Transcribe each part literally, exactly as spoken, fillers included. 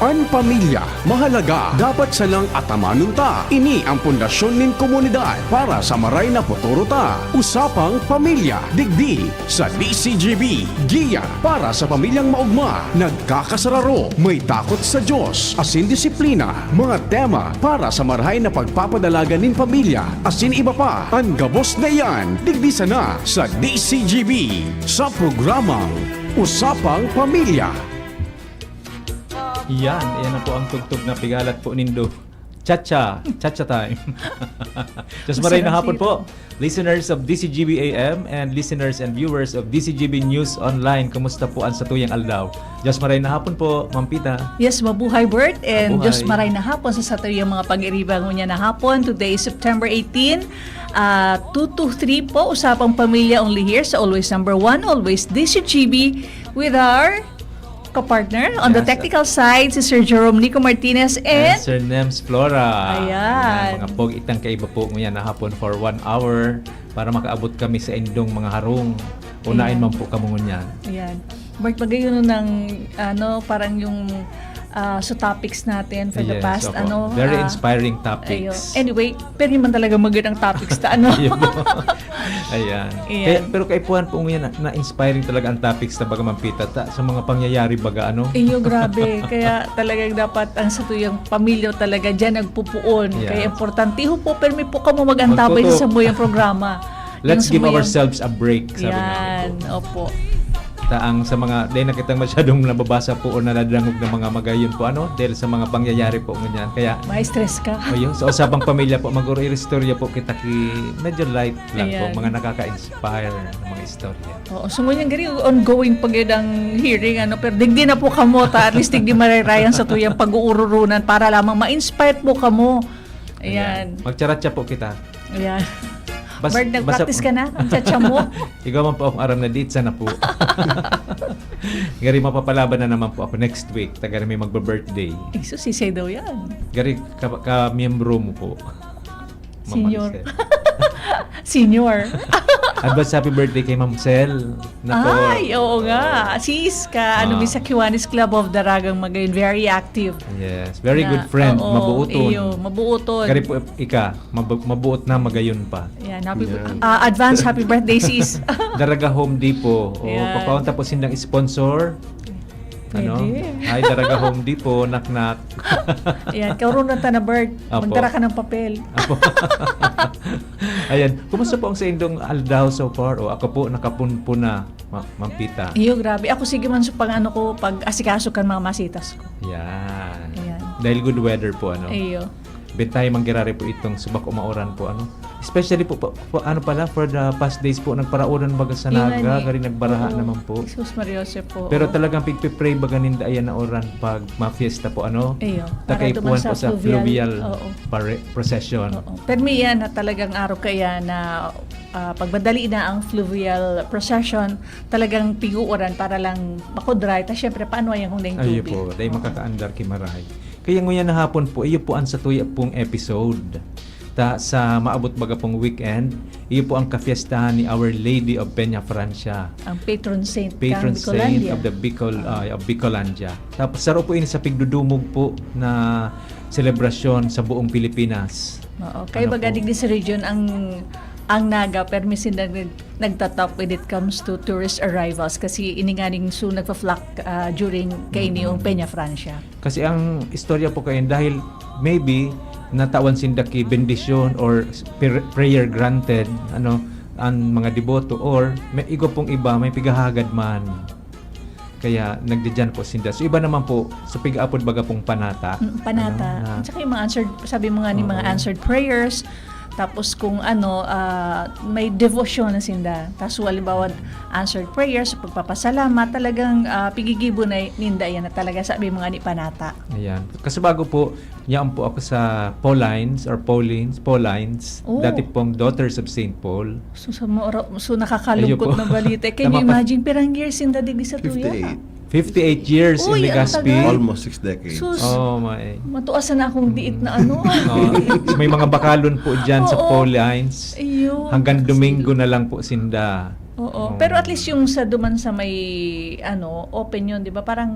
An pamilya mahalaga, dapat sanang atamanon ta. Ini ang pundasyon nin komunidad para sa maray na futuro ta. Usapang Pamilya, digdi sa D C G B. Giya para sa pamilyang maogma, nagkakasararo, may takot sa Diyos, asin disiplina. Mga tema para sa marahay na pagpapadalagan nin pamilya, asin iba pa. An gabos na iyan, digdi sana sa D C G B, sa programang Usapang Pamilya. Yan, yan na po ang tugtog na pigalat po nindo. Cha-cha, cha-cha time. Just maray na hapon po, listeners of D C G B A M and listeners and viewers of D C G B News Online. Kumusta po ang satuyang aldaw? Just maray na hapon po, Ma'am Pita. Yes, mabuhay, Bert, and Mabuhay. Just maray na hapon sa satuyang mga pag-iriba ngunyan na hapon. Today is September eighteen, ah, two to three po, Usapang Pamilya, only here sa Always Number One, Always D C G B, with our kapartner on the Yes. technical side, si Sir Jerome Nico Martinez And and Sir Nems Flora. Ayan. Ayan, mga pog itang kaiba po ngunyan na hapon for one hour para makaabot kami sa indong mga harong. Unain Ayan. man po kamo ngunyan. Ayan. Bert, magayon ng, ano, parang yung, ah, sa topics natin for the Yes, past, opo. ano, Very ah, inspiring topics. ayo. Anyway, pwede man talaga magandang topics ta, ano? Ayun po. Ayan. Ayan. Kaya, pero kaipuhan po ngayon na, na inspiring talaga ang topics na baga, Ma'am Pita, ta, sa mga pangyayari baga, ano? Iyo, grabe. Kaya talagang dapat ang satuyang pamilya talaga diyan nagpupuon. Yes. Kaya importante ho po, permi po kamo mag-antabay Magtutok. sa samuyang programa. Let's Yung give samuyang ourselves a break, sabi nga Yan, po. opo. Ta ang sa mga, dahil nakitang masyadong nababasa po o nadadangog ng mga magayon po, ano, dahil sa mga pangyayari po ngunyan. Kaya, Ma-stress ka. Ayun, sa usapang pamilya po, mag-istorya po kita ki, medyo light lang po, Ayan. mga nakaka-inspire na mga istorya. Oo, so ngunyan gari, ongoing pa gyud ang hearing, ano, pero digdi na po kamo ta, at least digdi marirayan sa tuyang pag-uururunan para lamang ma-inspire po kamo. Ayan. Ayan. Magcharatsa po kita. Ayan. Bas-, Bard, basta nag-practice ka na? Ang chatsa mo? Ikaw man po akong aram na date sana po. Gari, mapapalaban na naman po ako next week. Tagari may magba-birthday. Eh, so, sisay daw yan? Gari, ka, ka-miyembro mo po. Ma'am Senior. Maricel. Senior. Advance happy birthday kay Ma'am Cel. Nako. Ay, oo nga. Oo. Si Iska, ano, Ah. may sa Kiwanis Club of Daragang Magayon. Very active. Yes. Very Na, good friend. oo, Mabuoton. iyo, mabuoton. Gari po, ika, mabu-, mabuot na, magayon pa. Yan. Happy, Yan. ah, advance happy birthday, sis. Daraga Home Depot. O, Yan. papaon tapos sindang sponsor. Ano? Pwede. Ay, Daraga Home Depot, knock, knock. Ayan, kaurungan ta na, Bert. Apo. Magdara ka ng papel. Apo. Ayan, kumusta po ang sa indong aldaw so far? O, ako po, nakapunpun na, Ma-, Ma'am Pita. Iyo, grabe. Ako, sige man sa pang-ano ko, pag-asikaso kan mga masitas ko. Yan. Ayan. Dahil good weather po, ano? Iyo. Bentahe man girare po itong subak o mauran po, ano? Especially po, po, po, ano pala, for the past days po, nagparauran baga sa Yun nga Naga, ni. gari nagbaraha Oo. naman po. Jesus Maria Jose po. Pero talagang pigpe-pray baga ninda ayan na uran pag ma-fiesta po, ano? Iyo. Para Takaipuhan duman sa po sa fluvial, fluvial oo. pare-, procession. Oo. Permi yan na talagang araw kaya na, ah, pagmadali na ang fluvial procession, talagang pig-uuran para lang makudray. Ta syempre, paano yan kung daing Ayun tubig? po, dahil Oo. makakaandar ki marahay. Kaya nguyan na hapon po, iyo po ang satuya pong episode. Ta, sa maabot baga pong weekend, iyo po ang kafiestahan ni Our Lady of Peña Francia. Ang patron saint Patron kan saint Bicolandia. of the Bicol, Ah. ah, of Bicolandia. Tapos, saro po ini sa pigdudumog po na selebrasyon sa buong Pilipinas. Oo. Kaya Ano baga po? digdi sa region ang, ang Naga, permi sinda nag-, nagtatap when it comes to tourist arrivals kasi ini nga ning so nagpa-flock, ah, during kaini yung Mm. Peña Francia. Kasi ang istorya po kayo, dahil maybe natawan sinda ki bendisyon or pr-, prayer granted, ano, ang mga deboto, or may, igo pong iba, may pighahagad man. Kaya nagdidiyan po sinda. So, iba naman po, sa pig-apod baga pong panata. Mm, panata. Ano, na At saka yung mga answered, sabi mo nga ni mga Oo. answered prayers, tapos kung ano, ah, may devotion na sinda. Tapos, halimbawa, answered prayers, pagpapasalamat, talagang, ah, pigigibo na ninda yan na talaga sabi mga ni panata. Ayan. Kasi bago po, yan po ako sa Paulines or Paulines, Paulines, Oh. dati pong Daughters of Saint Paul. So, sa mga ora-, so, nakakalungkot Ayun po. na balita. Can you Namapa- imagine? Pirang years sinda digdi sa tuya? Fifty-eight. Fifty-eight years Uy, in ang Legazpi. tagal. Almost six decades. Sus. Oh, my. Matuasan na akong diit na ano. Oh, may mga bakalon po dyan sa Oo. Paulines. Ayun. Hanggang Domingo na lang po sinda. Oo. Oh. Pero at least yung sa duman sa may, ano, open yun, di ba? Parang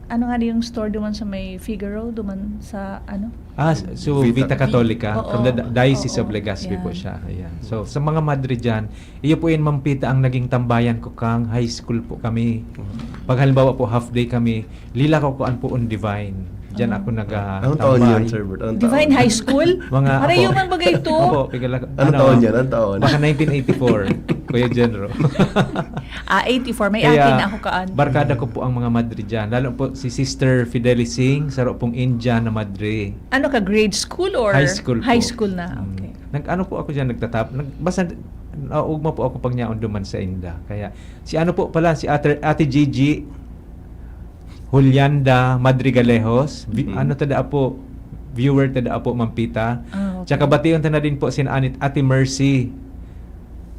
Ano nga yung store duman sa may Figaro, duman sa ano? Ah, so Vita, Vita Cattolica, Oo, from the Di- Diocese of oo, Legazpi po yan. Siya. Ayan. So, sa mga madre dyan, iyo po yun, Ma'am Pita, ang naging tambayan ko kang high school po kami. Pag halimbawa po, half day kami, lila ko kuan po on Divine. Diyan Ah. ako nag Anong taon yan, Sir Bert? Anong taon? Divine High School? Mga, Aray, opo. yung man bagay ito. Opo, piga lang- Anong taon yan? Anong taon? Baka nineteen eighty-four, Kuya Genro. Ah, eighty-four. May Kaya, akin na ako kaan. Barkada ko po ang mga madre dyan. Lalo po si Sister Fidelis Singh, saro pong Indian na madre. Ano ka, grade school or? High school po. High school na, Mm. okay. Nag-ano po ako dyan, nagtatap. Nag, basta, naugma po ako pag nyaon duman sa inda. Kaya, si ano po pala, si Ate, Ate Gigi, Julianda Madrigalejos, vi- Mhm. ano tada po, viewer tada po, Ma'am Pita. Ah, okay. Tsaka bation ta na din po si Anit, Ate Mercy.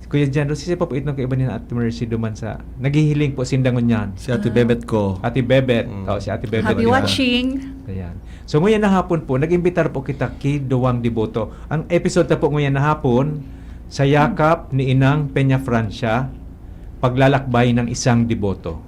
Kuya John, si pa po itong kaiba ni Ate Mercy duman sa, naghihiling po sinda ngunyan. Si Ate Ah. Bebet ko. Ate Bebet. Mm. Oh, si Ate Bebet. Happy Bebet. Watching. Ayan. So, ngayon na hapon po, nag-imbitar po kita ki duwang deboto. Ang episode ta po ngayon na hapon, sa yakap ni Inang Peña Francia, paglalakbay ng isang deboto.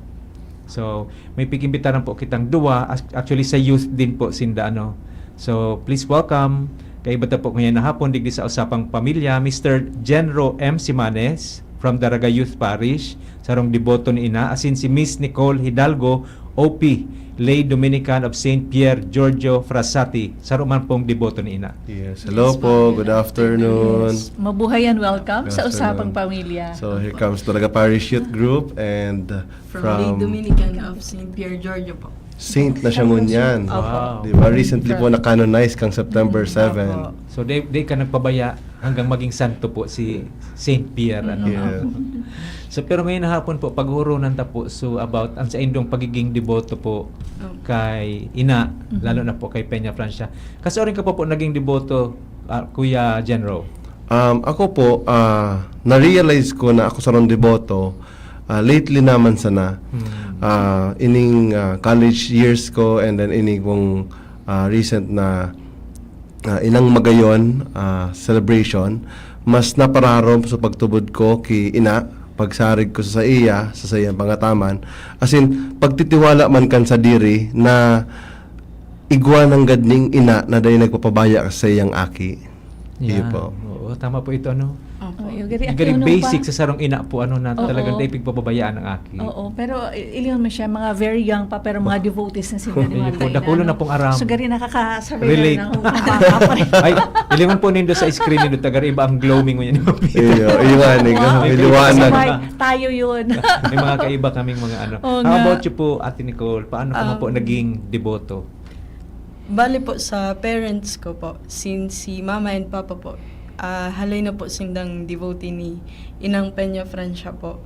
So, may pag-imbitaran po kitang duwa. As- Actually, sa youth din po sinda, ano. So, please welcome. Kaiba ta po ngayon na hapon, digdi sa Usapang Pamilya, Mister Genro M. Simanes from Daraga Youth Parish, sarong deboto ni Ina, asin si Miss Nicole Hidalgo, O P, Lay Dominican of Saint Pierre Giorgio Frassati, saro man pong deboto ni Ina. Yes. Hello po. Good afternoon. Yes. Mabuhay and welcome Good sa Usapang afternoon. Pamilya. So, here comes Daraga Parish Youth Group and uh, From, Lay from Dominican of Saint Pierre Giorgio po. Saint na siya ngunyan. Opo. Opo. Di ba? Recently po From- na-canonize kang September seven. Opo. So, di, di ka nagpabaya hanggang maging santo po si Saint Pierre. Ano? Yeah. So, pero ngayon na hapon po, paghuhurunan ta po, so, about ang saindong pagiging deboto po Opo. kay Ina, Mhm. lalo na po kay Peña Francia. Kasi orin ka pa po naging deboto, ah, Kuya Genro? Um, ako po, ah, na-realize ko na ako sarong deboto, ah, lately naman sana. Hmm. Ah, ining ah, college years ko and then ining pong ah, recent na ah, Inang Magayon ah, celebration, mas napararom sa pagtubod ko ki Ina, pagsarig ko sa iya, sa saiyang pangataman. As in, pagtitiwala man kan sadiri na igwa nanggad ning ina na dai nagpapabaya sa iyang aki. Iyo Yan. po. Oo, tama po ito, ano? Opo. Oh, yung gari, Yung aki, galing ano basic pa? sa sarong ina po, ano, na Oo. talagang dai pigpababayaan ng aki. Oo, pero i- ilingon mo siya, mga very young pa, pero mga devotees na sila ni Iyo po, Marlena, dakulo na no? pong aram. So, gari nakaka-surrender Relate. na ako. Nakaka- Ay, ilingon po nindo sa screen nindo, taga iba ang gloaming mo yan. Iyo, iyo nga, ni, Wow, may okay. liwanag. Sabay, tayo yun. May mga kaiba kaming mga ano. Oo How nga. about you po, Ate Nicole? Paano ka Um, po naging deboto? Bali po sa parents ko po, since si mama and papa po, ah, halay na po sindang devotee ni Inang Peña Francia po.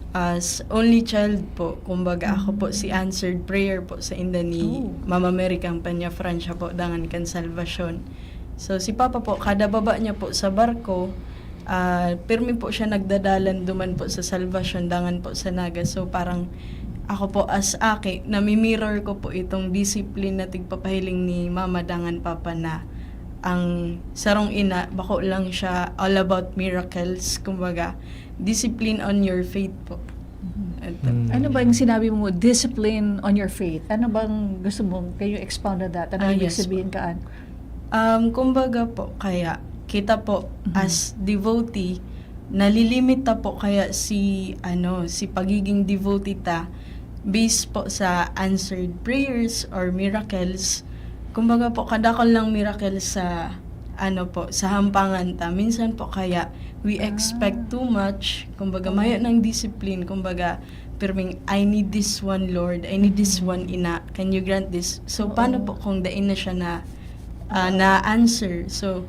As only child po, kumbaga ako po si answered prayer po sa inda ni Oh. Mama Mary kang Peña Francia po, dangan kan Salvacion. So si Papa po, kada baba niya po sa barko, ah, pirmi po siya nagdadalan duman po sa Salvacion, dangan po sa Naga. So parang ako po as aki, nami-mirror ko po itong discipline na tigpapahiling ni Mama dangan Papa na ang sarong ina, bako lang siya all about miracles, kumbaga, discipline on your faith po. Ito. Mm. Ano ba yung sinabi mo, discipline on your faith? Ano bang gusto mong, can you expound on that? Ano Ah, ibig yes po. Sabihin kaan? Um, kumbaga po, kaya kita po Mhm. as devotee, nalilimit ta po kaya si, ano, si pagiging devotee ta based po sa answered prayers or miracles. Kumbaga po, kadakol lang miracle sa, ano po, sa hampangan ta. Minsan po kaya, we Ah. expect too much. Kumbaga, Oo. mayo ng discipline. Kumbaga, pirming, "I need this one, Lord. I need this one, Ina. Can you grant this?" So, Oo. Paano po kung dai na siya na, ah, na-answer? So,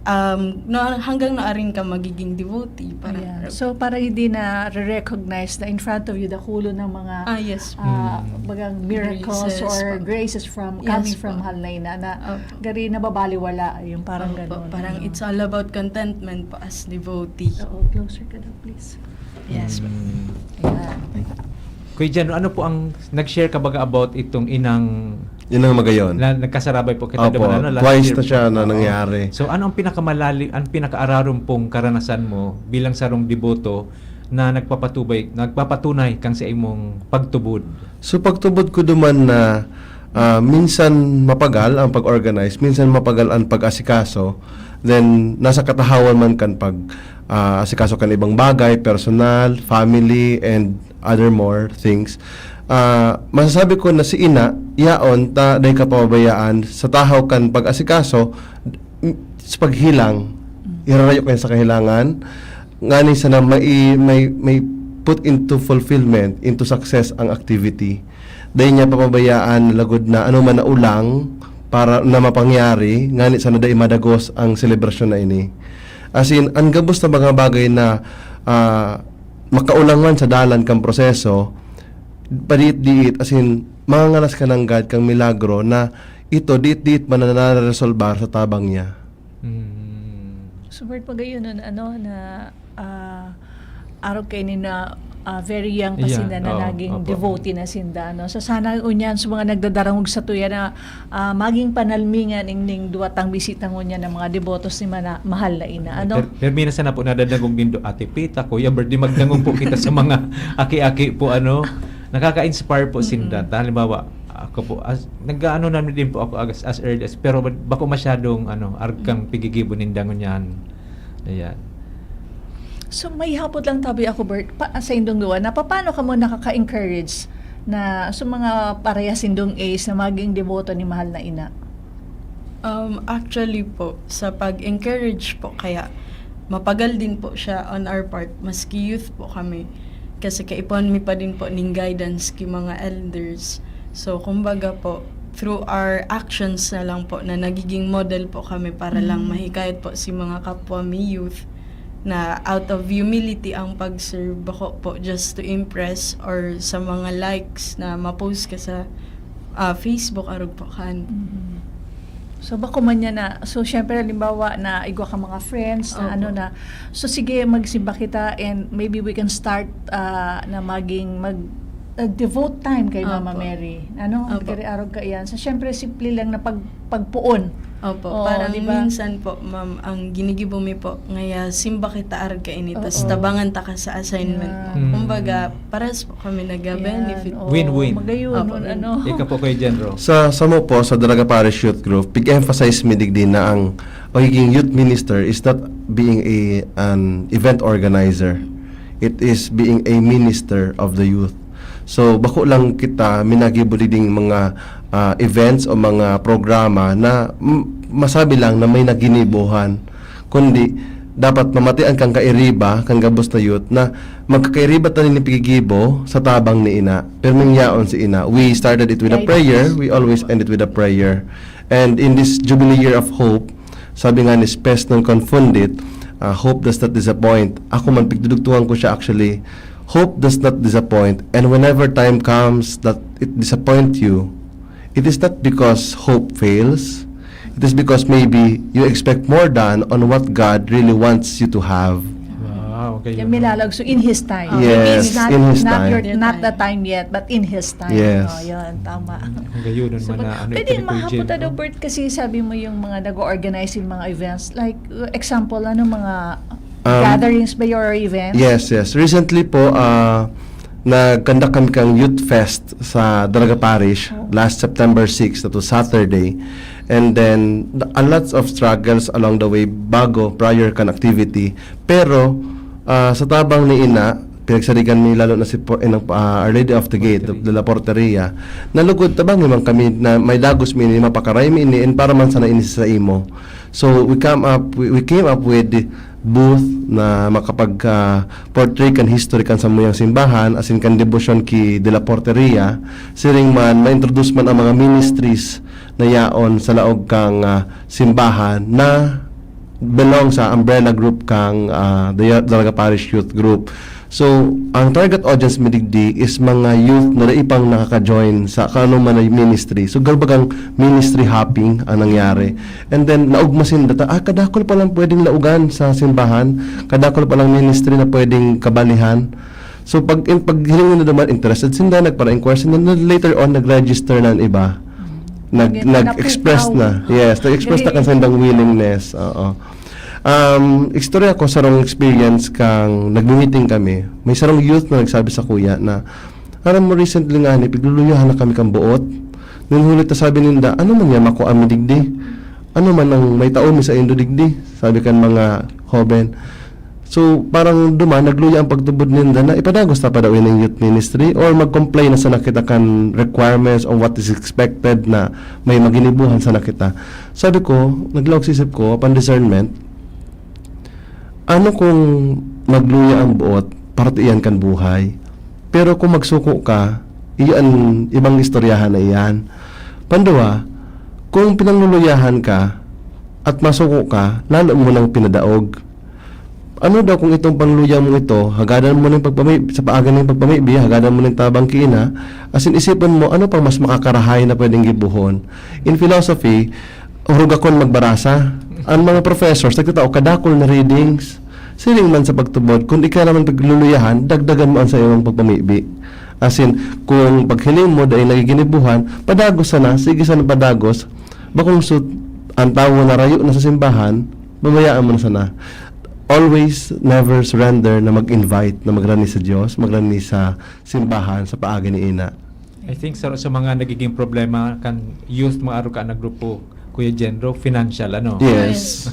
um, no, hanggang naarin ka magiging devotee. Parang, Ayan. So, para hindi na re-recognize na in front of you, dakulo ng mga Ah, yes. ah, Mm. bagang miracles Graces or po. Graces from, Yes coming po. From Halnay na, na Opo. Gari nababaliwala yung parang Opo, ganun. parang Ano? It's all about contentment po as devotee. Oo, closer ka daw, please. Yes po. Mm. Ayan. Kuya Jan, ano po ang nag-share ka baga about itong inang Inang Magayon. Na, nagkasarabay po kita Opo, duman, ano, last twice year na po. siya na Oo. nangyari. So, ano ang pinakamalalim, ang pinakaararom pong karanasan mo bilang sarong deboto na nagpapatubay nagpapatunay kan saimong pagtubod? So pagtubod ko duman na, ah, minsan mapagal ang pag-organize, minsan mapagal ang pag-asikaso, then nasa katahawan man kan pag, ah, asikaso kan ibang bagay, personal, family, and other more things. Ah, masasabi ko na si ina, yaon ta dai kapababayaan sa tahaw kan pag-asikaso, m- sa paghilang, irarayo kayo sa kahilangan, ngani sana may, may, may put into fulfillment, into success ang activity. Dai niya papabayaan na lagod na ano man na ulang para na mapangyari, ngani sana dai madagos ang selebrasyon na ini. As in, ang gabos na mga bagay na, ah, makaulangan sa dalan kang proseso, padiit-diit, as in, mangangalas ka nanggad kang milagro na ito, diit-diit man na naresolbar sa tabang niya. Mm. So, Bert, pagayon nun, ano, na ah, arog kaini na ah, very young pa Yeah, sinda na oo, naging opo. Devotee na sinda, no? So, sana unyan sa mga nagdadarangog sa tuya na ah, maging panalmingan ning, ning duwatang bisita ngunyan ng mga debotos ni mana, mahal na ina, ano? Per, permi na sana po nadadangog nindo, Ate Pita, Kuya Bert, di magdangog po kita sa mga aki-aki po, ano, nakaka-inspire po sinda. Ta, halimbawa, ako po, as, nag-ano naman din po ako as, as early as, pero bako masyadong, ano, arog kang pigigibo ninda ngunyan. Ayan. So, may hapot lang tabi ako, Bert, pa, sa indong duwa, na paano ka mo nakaka-encourage na sa mga parehas indong age na maging deboto ni mahal na ina? Um, actually po, sa pag-encourage po, kaya mapagal din po siya on our part, maski youth po kami. Kasi kaipuhan mi pa din po ning guidance ki mga elders. So, kumbaga po, through our actions na lang po na nagiging model po kami para lang mahikayat po si mga kapwa mi youth na out of humility ang pag-serve, bako po just to impress or sa mga likes na ma-post ka sa ah, Facebook, arog po kan. So, bako man niya na, so, syempre, halimbawa, na igwa ka mga friends, na Opo. ano na, so, sige, magsimba kita and maybe we can start ah, na maging, mag, ah, devote time kay Mama Opo. Mary. Ano? Opo. Kaya arog ka iyan. So, syempre, simple lang na pag, pagpuon. Opo, Oo, parang di ba? Minsan po, ma'am, ang ginigibo mi po, ngaya simba kita arog kaini, tas Oo. tabangan ta ka sa assignment mo. Yan. Kumbaga, paras po kami nag-benefit. Yan, oo, Win-win. Magayon, Opo. nun, ano. Ikaw po, Kuya Jenro. Sa samo po, sa Daraga Parish Youth Group, pig-emphasize mi digdi na ang pagiging youth minister is not being a an event organizer. It is being a minister of the youth. So, bako lang kita minagibo digding mga ah, events o mga programa na m- masabi lang na may naginibohan, kundi dapat mamatian kang kairiba, kang gabos na youth, na magkakairiba ta nin pigigibo sa tabang ni ina. Pero mangyaon si ina. We started it with a Guidance. Prayer, we always end it with a prayer. And in this Jubilee Year of Hope, sabi nga ni Spes non confundit, ah, hope does not disappoint. Ako man, pigdudugtungan ko siya actually, hope does not disappoint. And whenever time comes that it disappoint you, it is not because hope fails. It is because maybe you expect more than on what God really wants you to have. Wow, okay. Yan, milalag. So, in His time. Yes, It's not, in His not time. your, not the time yet, but in His time. Yes. Oh, yun, tama. Ang gayunan So, man na pag- ano, pwede ito ni Kuya mahapot Jim, na daw, no? Bert, kasi sabi mo yung mga nag-organize yung mga events. Like, uh, example, ano, mga Um, gatherings ba your events? Yes, yes. Recently po, ah, nag-conduct kami kang Youth Fest sa Daraga Parish last September six, that was Saturday. And then, a lots of struggles along the way bago, prior kan activity. Pero, ah, sa tabang ni Ina, pinagsarigan mi lalo na si po, inang, ah, Our Lady of the Gate, de la Porteria, nalugod, tabangi man kami na may dagos mi ini, mapakaray mi ini, and para man sana ini sa imo. So, we come up, we, we came up with the booth na makapag, ah, portray kan history kan samuyang simbahan, asin kan debosyon ki de la Porteria. Siring man, ma-introduce man ang mga ministries na yaon sa laog kang, ah, simbahan na belong sa umbrella group kang, ah, the Daraga Parish Youth Group. So, ang target audience mi digdi is mga youth na dai pang nakaka-join sa kano man na ministry. So, garo bagang ministry hopping ang nangyari. And then, naugma sinda ta, ah, kadakol palang pwedeng laugan sa simbahan, kadakol palang ministry na pwedeng kabalihan. So, pag, in, pag hiling nila naman interested sinda, nagpara-inquire sinda, na later on, nag-register na ang iba. Nag, Nag- nag-express na. napukaw. Yes, nag-express na kan Galing. sandang willingness. Oo. Um, istorya ko, sarong experience kan nagmi-meeting kami. May sarong youth na nagsabi sakuya na, "Aram mo, recently ngani, pigluluyahan na kami kan boot. Nin huli ta," sabi ninda, "ano man yan, makua mi digdi? Ano man ang may tao mi saindo digdi?" sabi kan mga hoben. So, parang duman, nagluya ang pagtubod ninda na ipadagos ta pa daw ining youth ministry or mag-comply na sana kita kan requirements or what is expected na may maginibuhan sana kita. Sabi ko, naglaog sa isip ko, upon discernment, ano kung magluya ang boot, parte iyan kan buhay. Pero kung magsuko ka, iyan ibang istoryahan na iyan. Panduwa, kung pinangluluyahan ka at masuko ka, lalo mo nang pinadaog. Ano daw kung itong pangluya mong ito, hagadan mo ning pagpami-, sa paaga ning pagpamibi, hagadan mo ning tabang kiina, asin isipon mo, ano pang mas makakarahay na pwedeng gibohon? In philosophy, hurugakon magbarasa. Ang mga professors, nagtatao kadakol na readings. Siring man sa pagtubod, kung ika naman pagluluyahan, dagdagan mo an sa imong pagpamibi. Asin, kung paghiling mo dai nagiginibuhan, padagos sana, sige sana padagos. Bakong sut, ang tawo na rayo na sa simbahan, babayaan mo na sana. Always, never surrender na mag-invite, na magrani sa Diyos, magrani sa simbahan, sa paagi ni Ina. I think sa, sa mga nagiging problema kan youth, mga arog ka na grupo, Kuya Jenro, financial, ano? Yes.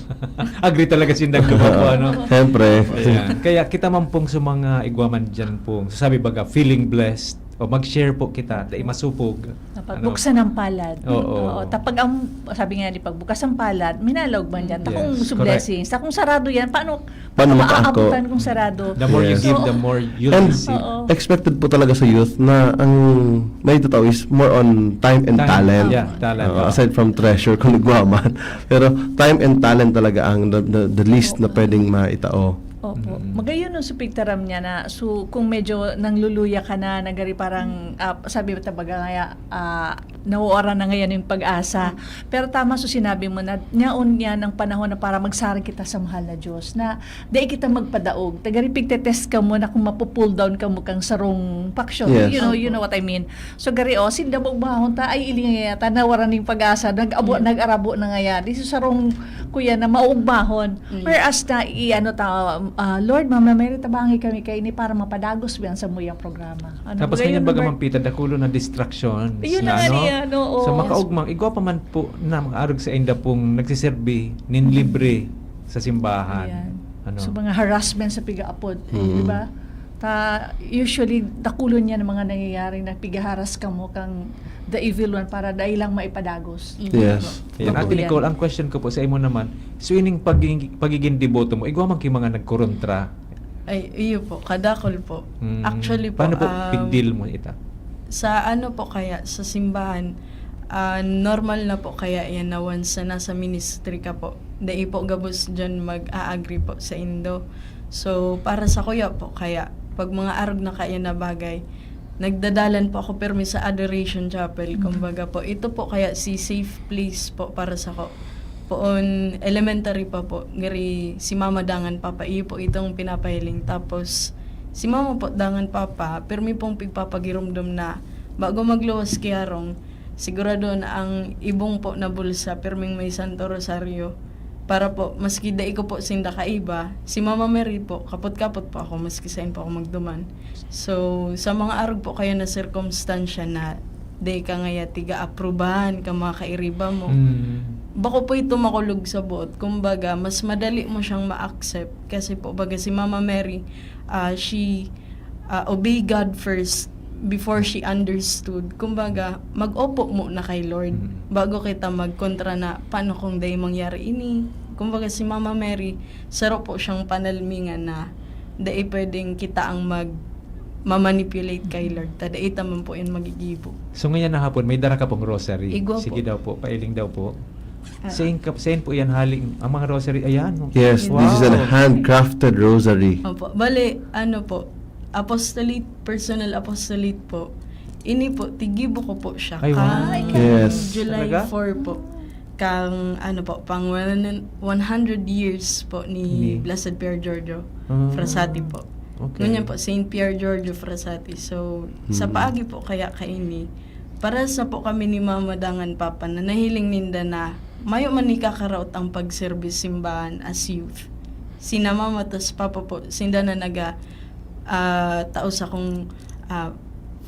Agree talaga si Nagduman po, ano? Siyempre. Ayan. Kaya kita man pong sa mga igwa man dyan pong, sasabi baga, feeling blessed, o mag-share po kita, dai masupog. Ano? Pagbuksan ng palad. Oo. Oo. Tapag ang, sabi nga ni, pagbukas ng palad, minalaog man dyan. Takong Yes, gusto correct. blessings. Takong sarado yan, paano, Paano paano makaako? maaabutan kung sarado? The more you Yes. give, Oo. the more you And receive. Oo. expected po talaga sa youth na ang may totoo is more on time and Time. talent. Yeah, talent. Oo, Oo. aside from treasure kung nagwa man. Pero time and talent talaga ang the, the, the least na Oo. pwedeng maitao. Opo. Mm. Magayon ang supigtaram niya na, so, kung medyo nangluluya ka na, nagari parang, ah, sabi mo, tabaga nga, ah, nawawara na ngayon yung pag-asa. Mm. Pero tama so sinabi mo na, nyaon niya ng panahon na para magsarang kita sa mahal na Diyos, na dai kita magpadaog. Tagari pigte-test ka mo na kung mapu-pull down ka mo kang sarong faction. Yes. You know, you Opo. know what I mean? So, gari, oh, sinda maugmahon ta, ay, ili nga yata, nawara ning pag-asa, nag-abo, Yeah. nag-arabo na nga yan. Di so sarong, kuya, na maugmahon. Mm. Whereas na, i-ano ta, ah, "Lord, Mama Mary, tabangi kami kaini para mapadagos biyan sa muyang programa." Ano, Tapos ngayon, ngayon, baga number mampita, dakulo na distractions Yun na na, nga ano? niya, no? Oo. So, makaugmang, igwa pa man po na makaarog sa inda pong nagsiserbi nin libre sa simbahan. Ayan. Ano? So, mga harassment sa piga-apod, eh, Mm. di ba? Ta, usually, dakulon yan ang mga nangyayari na pigaharas ka mo kang the evil one para dai lang maipadagos. Mm. Yes. Ayan, Opo. Ate Yan. Nicole, ang question ko po sa imo naman, so ining pagiging, pagiging deboto mo, igwa man ki mga nagkorontra? Ay, iyo po, kadakol po. Mm. Actually po, Paano po um, pigdil mo ita? Sa ano po kaya, sa simbahan, ah, normal na po kaya yan na once na nasa ministry ka po, dai po gabos dyan mag-a-agree po sa indo. So, para sa kuya po kaya, pag mga arog na kaya na bagay, nagdadalan po ako pirmi sa Adoration Chapel. Mm. Kumbaga po, ito po kaya si safe place po para sa ko. Poon elementary pa po, gari si mama dangan papa, iyo po itong pinapahiling. Tapos, si mama po dangan papa, pirmi pong pigpapagiromdom na bago magluwas ki harong, sigurado na ang ibong po na bulsa, pirming may Santo Rosario. Para po, maski dai ko po sinda kaiba, si Mama Mary po, kapot-kapot po ako, maski sain po ako magduman. So, sa mga arog po kayo na sirkumstansya na dai ka ngaya tiga-aprubahan ka mga kairiba mo, Mm. bako po ito makulog sa buot. Kumbaga, mas madali mo siyang ma-accept. Kasi po, baga si Mama Mary, ah, she, ah, obey God first before she understood. Kumbaga, mag-opo muna kay Lord Mm. bago kita magkontra na, "Paano kung dai mangyari ini?" Kumbaga, si Mama Mary, saro po siyang panalmingan na dai pwedeng kita ang mag-, mamanipulate kay Lord. Ta dai ta man po yan magigibo. So, ngayon na hapon, may dara ka pong rosary. Igwa Sige po. daw po, pailing daw po. Ah. Sain ka, sain po yan haling? Ang mga rosary, ayan, no? Yes, this is a Wow. handcrafted rosary. Opo. Bale, ano po, apostolate, personal apostolate po. Ini po, tigibo ko po siya. Ay, wow. Kang Ay, Yes. July Talaga? four po. Kang, ano po, pang one, one hundred years po ni Ni? Blessed Pier Giorgio Ah. Frassati po. Okay. Ngunyan po, Saint Pier Giorgio Frassati. So, sa Mm. paagi po kaya kaini, parehas na po kami ni Mama dangan Papa na nahiling ninda na Mayo man ni kakaraot ang pagserbis simbahan as youth. Sina mama tas papa po, sinda na naga, ah, tao sa kong, ah,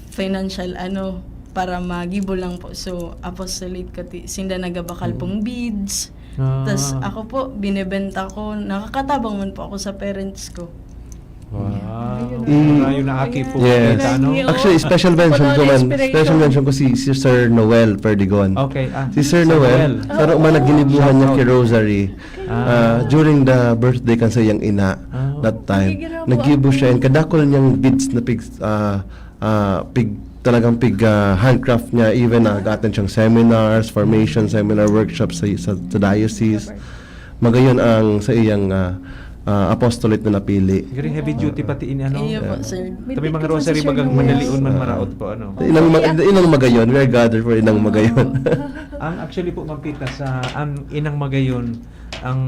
financial ano, para magibo lang po. So, apostolate kati, sinda nagabakal Mm. pong beads. Ah. Tas ako po, binebenta ko. Nakakatabang man po ako sa parents ko. Wow. Ayun. Mm. Ayun na aki po. Yes. Kita, no? Ayun. Actually, special Ito mention pala ko ang man. inspiration. Special mention ko si Sister Noel Perdigon. Okay. Ah, Si Sir Sir Noel, Noel. saro man naginibuhan niya kay Rosary. Ah. Ah, during the birthday kan sa iyang ina Ah. that time, Nagigiraw naggibo ako. Siya and kadakol niyang beads na pig, ah, ah, pig, talagang pig, ah, handcraft niya, even na nag-attend siyang seminars, formation seminar, workshops sa, sa, sa diocese. Magayon ang sa iyang ah, ah, apostolate na napili. Very heavy duty pati ini, ano? Iyo po, Yeah. sir. Tabi mga rosary bagang manaliwon man maraot po, ano? Inang, mag, inang magayon, we are gathered for inang magayon. Ang actually po, Ma'am Pita, sa ang inang magayon, ang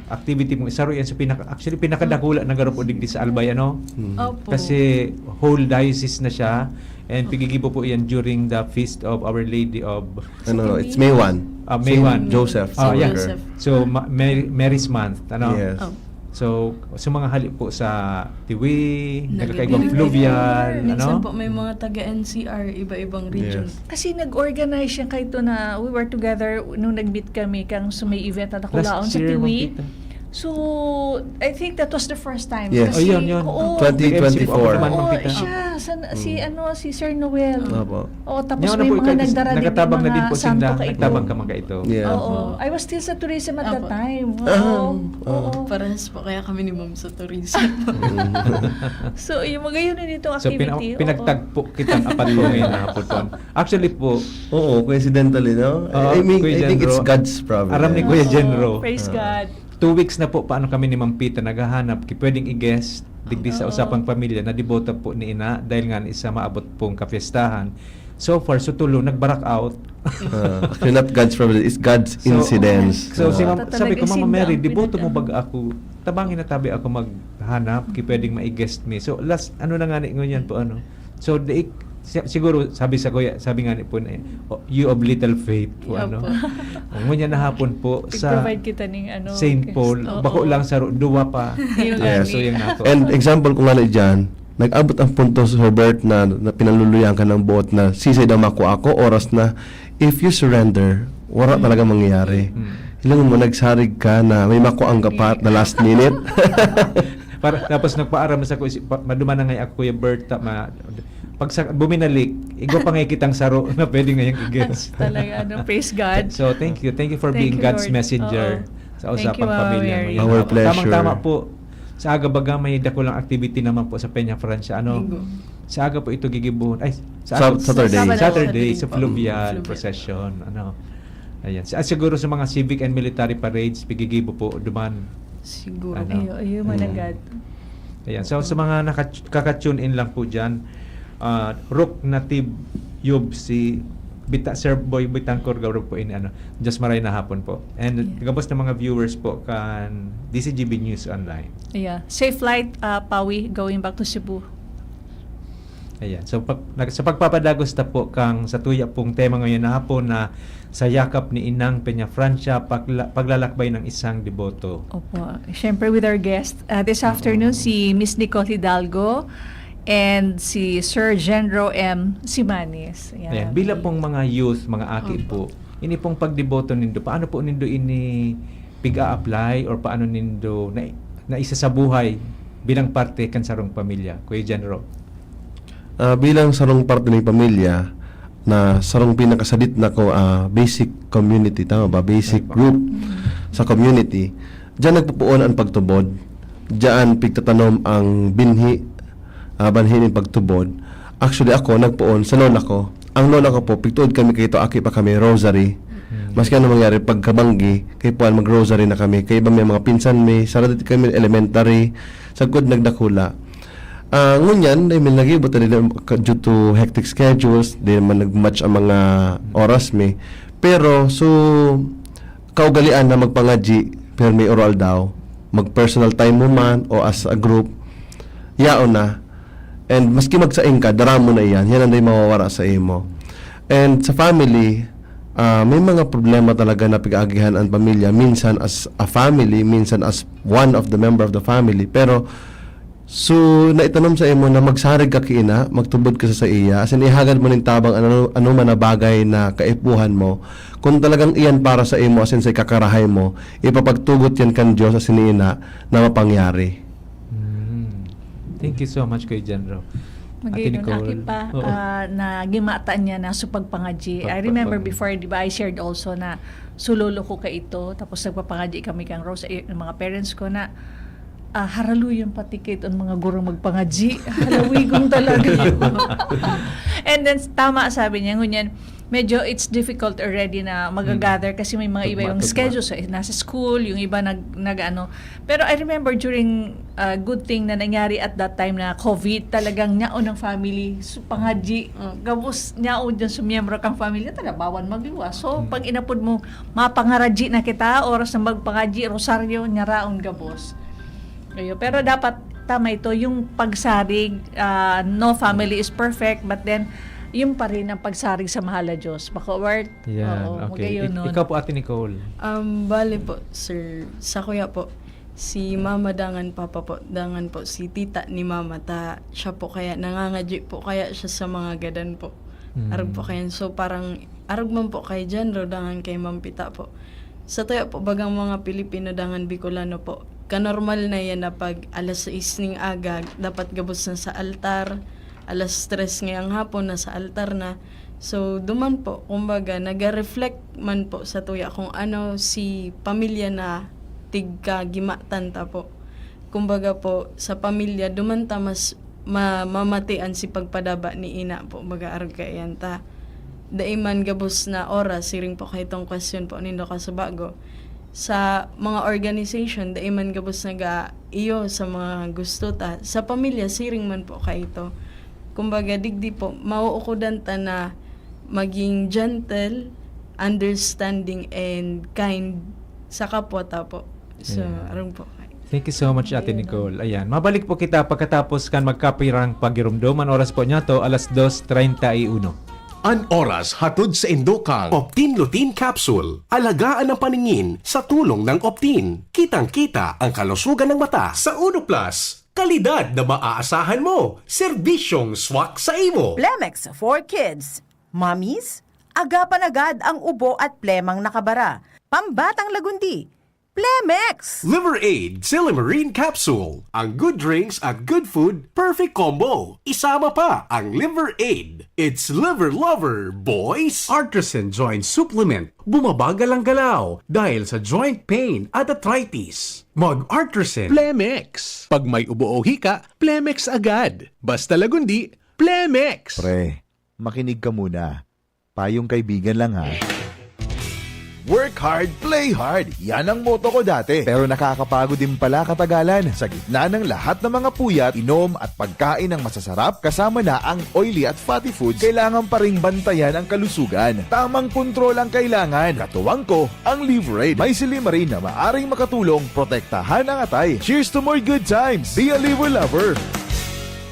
activity mo, isa ro yan sa pinaka, actually, pinakadakula na garo po digdi sa Albay, ano? Hmm. Opo. Kasi whole diocese na siya and pigigibo po yan during the feast of Our Lady of Ano, it's May one. Ah, May Saint one. Joseph. Ah, Saint yeah. Joseph. Joseph. So, ma- Mary, Mary's month, ano? Yes. Oh. So, sa mga hali po sa Tiwi, Nagkakaibang nagkakaibang fluvial, Minsan ano? po may mga taga N C R, iba-ibang region. Yes. Kasi nag-organize siya kayo na we were together nung nag-meet kami kang sa may event na nakulaon Last sa year, Tiwi. Ma'am Pita. So, I think that was the first time. Yes. Oh, yun, yun. Oo. Twenty twenty-four. Nag-M C po ako naman, Oo, Ma'am Pita. siya, sa, si, Mm. ano, si Sir Noel. Opo. Oh, tapos Yan may na po, mga ika- nagdara din nakatabang na din mga po santo sinda, kayo. nagtabang ka man kaito. Yeah. Oo. I was still sa tourism at that Apo. time. Ah, Oo. oo. Oo. Parehas po kaya kami ni Ma'am sa tourism. So, yung mga yun, itong So, pina- activity. Oo. pinagtagpo kitang apat po ngayon na hapon po. Actually po, Oo, coincidentally, no? Oo, I mean, Kuya I think it's Jenro. God's providence. Aram ni Kuya Oo, Jenro. Praise Ah. God. Two weeks na po paano kami ni Ma'am Pita naghahanap ki pwedeng i-guest digdi sa Oo. usapang pamilya na deboto po ni Ina dahil nga sa maabot pong kapiestahan. So far, so tulo, nag-barak out. Ah, actually, not God's providence, it's God's So, incidence. So, si Ah. Ma'am, sabi ko, Talagang "Mama sinda, Mary, deboto mo pinag-, baga ako? Tabangi na tabi ako maghanap ki pwedeng mai-guest mi." So, last, ano na nga ni, ngunyan po, ano. So, di, si- siguro, sabi sa kuya, sabi nga ni po na, "Oh, you of little faith," po, Opo. ano. O, ngunyan na hapon po, sa Pig-provide kita ning ano, Saint guest. Paul, Oo. bako lang sa ro-, duwa pa. Yung Yes. So, gani. yun nga po. And example ko nga na dyan, nag-abot ang punto sa Herbert na, na pinaluluyan ka ng boat na, "Sisay daw mako ako, oras na." If you surrender, wala talaga mangyayari. Hmm. Ilang mo, nagsarig ka na may mako ang gapat na last minute. Para, tapos nagpaaram na sa ko, isi- pa- maduman na ngay ako, Kuya Bert, ta- ma, pag sa, buminalik, igwa pa ngay kitang saro na pwede ngayang i-guest. Talaga, ano, praise God. So, thank you. Thank you for Thank being you, God's Lord. messenger Oo. sa Thank usapang you, Mama pamilya Mary. ngayon. Our pleasure. Tamang-tama po. Sa aga baga may dakulang activity naman po sa Peña Francia. Ano? Linggo. Sa aga po ito gigibuhon. Ay, sa Sab- aga po. Saturday. Saturday, Saturday sa po. fluvial Fluvial. Procession. Ano? Ayan. Sa, siguro sa mga civic and military parades, pigigibo po, duman. Siguro. Ano? Iyo, iyo, Mm. managad. Ayan. So, sa mga naka- kaka-tune in lang po dyan, ah, Rook Native Yub, si Bita, Sir Boy Bitangkor, garo po ini, ano, just maray na hapon po. And Yeah. gabos na mga viewers po kan D C G B News Online. Yeah. Safe flight, uh, Pawi, going back to Cebu. Ayan. So, pag, nag- sa pagpapadagos ta po kang sa tuya pong tema ngayon na hapon na sa yakap ni Inang Peña Francia, pagla- paglalakbay ng isang deboto. Opo. Siyempre, with our guest uh, this afternoon, si Miss Nicole Hidalgo and si Sir Genro M. Simanes. Ayan. Ayan. Bilang pong mga youth, mga aki Opo. po, ini pong pagdeboto nindo, paano po nindo ini pig-a-apply or paano nindo na, naisasabuhay bilang parte kan sarong pamilya, Kuya Genro? Ah, bilang sarong parte ng pamilya, na sarong pinakasadit na ko, ah, basic community, tama ba? Basic group sa community. Diyan nagpupuon ang pagtubod. Diyan pigtatanom ang binhi, ah, banhi ng pagtubod. Actually, ako, nagpuon sa lola ko. Ang lola ko po, pigtuod kami kay ito, aki pa kami, rosary. Maski ano mangyari, pagkabanggi, kay puan, mag-rosary na kami. Kay iba may mga pinsan mi, sarado kami elementary, sagkod nagdakula. Ah, ngunyan, I mean, nag-iibot na din ka- due to hectic schedules, di naman nag-match ang mga oras mi. Pero, so, kaugalian na magpangadyi, pero may oral daw, mag-personal time mo man o as a group, yaon na. And maski magsaing ka, dara mo na iyan. Yan ang di mawawara sa imo. And sa family, Ah, may mga problema talaga na pag-aagihan ang pamilya, minsan as a family, minsan as one of the member of the family. Pero, so, naitanom sa imo na magsarig ka ki ina, magtubod ka sa saiya, asin ihagad mo nin tabang ano, ano man na bagay na kaipuhan mo. Kung talagang iyan para sa imo, asin sa ikakarahay mo, ipapagtugot yan kan Diyos asin ni ina na mapangyari. Mm. Thank you so much, Kuya John Ro. Ate Magiging Nicole. Aki pa, Oo. ah, na gimatan niya na sa pagpangadyi. I Pagpa- remember pag- before, di ba, I shared also na sulolo ko ka ito, tapos nagpapangadyi kami kang Rose, eh, ng mga parents ko na ah, haraluyon pati kit ang mga gurang magpangadyi. Halawigong talaga. And then, tama sabi niya, ngunyan, medyo it's difficult already na mag-gather kasi may mga iba yung Tugma-tugma. schedule. So, nasa school, yung iba nag, nag ano. Pero I remember during, uh, good thing na nangyari at that time na COVID, talagang nyaon ng family. So, pangadyi, Mm. gabos nyaon dyan sa miyembro kang family, talaga bawal magluwas. So, Mm. pag inapod mo, mapangaradyi na kita, oras na magpangadyi, rosaryo, nyaraon gabos. Ayo, pero dapat tama ito, yung pagsarig, ah, no family is perfect, but then, yung pa rin ang pagsarig sa mahal na Diyos. Baka worth, Yan, oo, okay. magayon Ik- nun. ikaw po, Ate Nicole. Um, bale po, sir, sa kuya po, si mama dangan papa po, dangan po si tita ni mama ta, siya po kaya nangangadyi po kaya siya sa mga gadan po. Mm. Arog po kayan. So parang, arog man po kay John Ro, dangan kay Ma'am Pita po. Sa tuya po, bagang mga Pilipino dangan Bicolano po, kanormal na yan na pag alas sais ning aga, dapat gabos na sa altar, alas tres ngayang hapon, nasa altar na. So, duman po, kumbaga, naga-reflect man po sa tuya kung ano si pamilya na tigkagimatan ta po. Kumbaga po, sa pamilya, duman ta mas ma-, mamatian si pagpadaba ni ina po, baga arog kaiyan ta. Dai man gabos na oras, siring po kay itong question po nindo kasubago. Sa mga organization, dai man gabos naga-iyo sa mga gusto ta. Sa pamilya, siring man po kay ito. Kumbaga, digdi po, mauukodan ta na maging gentle, understanding, and kind sa kapwa ta po. So, Yeah. arong po. Thank you so much, Ate Ayun. Nicole. Ayan, mabalik po kita pagkatapos kan magkapirang pagirumdom. An oras po niya to, alas dos treinta y uno. An oras hatod saindo kang Optin Lutein Capsule. Alagaan ang paningin sa tulong ng Optin. Kitang-kita ang kalusugan ng mata. Sa Uno Plus, kalidad na maaasahan mo, serbisyong swak sa imo. Plemex for Kids. Mommies, agapan agad ang ubo at plemang nakabara. Pambatang lagundi. Plemex! Liver Aid Silymarin Capsule. Ang good drinks at good food, perfect combo. Isama pa ang Liver Aid. It's Liver Lover, boys! Artisan Joint Supplement. Bumabagal ang galaw dahil sa joint pain at arthritis. Mag-Artisan. Plemex. Pag may ubo o hika, Plemex agad. Basta lagundi, Plemex! Pre, makinig ka muna. Payong kaibigan lang ha. Work hard, play hard. Yan ang motto ko dati. Pero nakakapagod din pala katagalan. Sa gitna ng lahat ng mga puyat, inom at pagkain ng masasarap, kasama na ang oily at fatty foods, kailangan pa ring bantayan ang kalusugan. Tamang kontrol ang kailangan. Katuwang ko, ang Liver Aid. May silymarin na maaring makatulong protektahan ang atay. Cheers to more good times! Be a Liver Lover!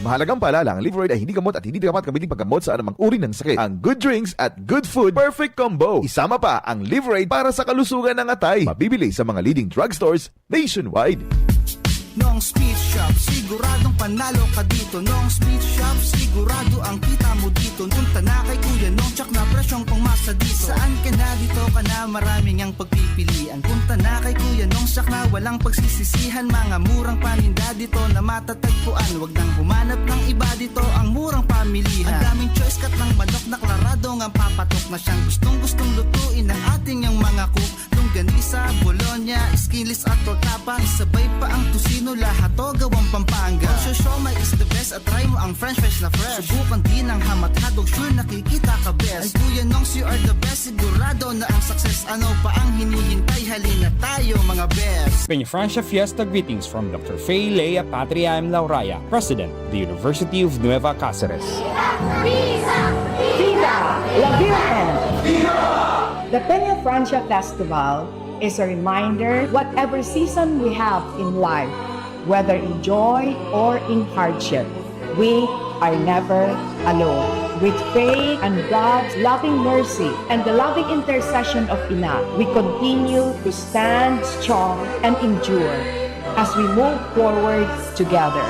Mahalagang paalala, ang Liver Aid ay hindi gamot at hindi dapat gamitin paggamot sa anumang uri ng sakit. Ang good drinks at good food, perfect combo. Isama pa ang Liver Aid para sa kalusugan ng atay. Mabibili sa mga leading drugstores nationwide. Nong's Meat Shop, siguradong panalo ka dito. Nong's Meat Shop, sigurado ang kita mo dito. Punta na kay Kuya Nong, tsak na presyong pangmasa dito. Saan ka na, dito ka na, maraming ang pagpipilian. Punta na kay Kuya Nong, tsak na walang pagsisisihan. Mga murang paninda dito na matatagpuan. Wag nang humanap ng iba dito, ang murang pamilihan. Ang daming choice, cut ng manok na klarado ngang papatok na siyang gustong-gustong lutuin ng ating yang mga cook. Longganisa, bologna, skinless at tortapa. Isabay pa ang tocino, lahat to gawang Pampanga. Ang siomai is the best at try mo ang french fries na fresh. Subukan din ang hamat hotdog, sure nakikita ka best. Ay Kuya Nongs, you are the best, sigurado na ang success. Ano pa ang hinihintay? Halina tayo, mga best. Peñafrancia Fiesta greetings from Doctor Fay Lea Patria M. Lauraya, President, the University of Nueva Cáceres. Viva la Virgen! The Peñafrancia Festival is a reminder, whatever season we have in life, whether in joy or in hardship, we are never alone. With faith and God's loving mercy and the loving intercession of Ina, we continue to stand strong and endure as we move forward together.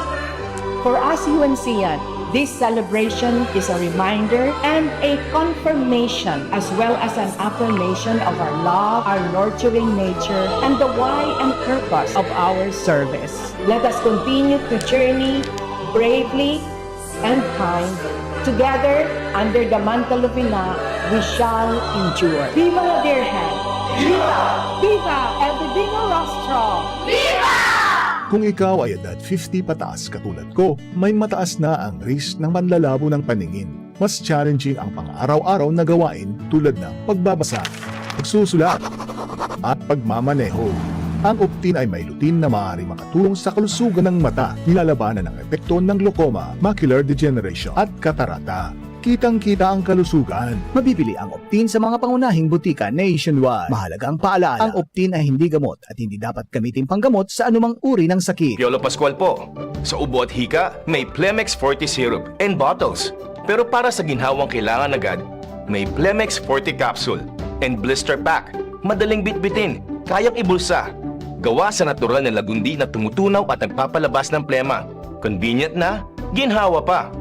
For us U N C yan, this celebration is a reminder and a confirmation as well as an affirmation of our love, our nurturing nature, and the why and purpose of our service. Let us continue to journey bravely and kind. Together, under the mantle of Ina, we shall endure. Viva La Virgen! Viva! Viva El Divino Rostro! Kung ikaw ay edad fifty pataas katulad ko, may mataas na ang risk ng panlalabo ng paningin. Mas challenging ang pang-araw-araw na gawain tulad ng pagbabasa, pagsusulat, at pagmamaneho. Ang Optin ay may lutein na maaaring makatulong sa kalusugan ng mata, nilalabanan ang epekto ng glaucoma, macular degeneration, at katarata. Kitang-kita ang kalusugan. Mabibili ang Optin sa mga pangunahing butika nationwide. Mahalagang paalala, ang Optin ay hindi gamot at hindi dapat gamitin panggamot sa anumang uri ng sakit. Piolo Pascual po. Sa ubo at hika, may Plemex Forte Syrup and bottles. Pero para sa ginhawang kailangan agad, may Plemex Forte Capsule and Blister Pack. Madaling bitbitin, kayang ibulsa. Gawa sa natural na lagundi na tumutunaw at nagpapalabas ng plema. Convenient na, ginhawa pa.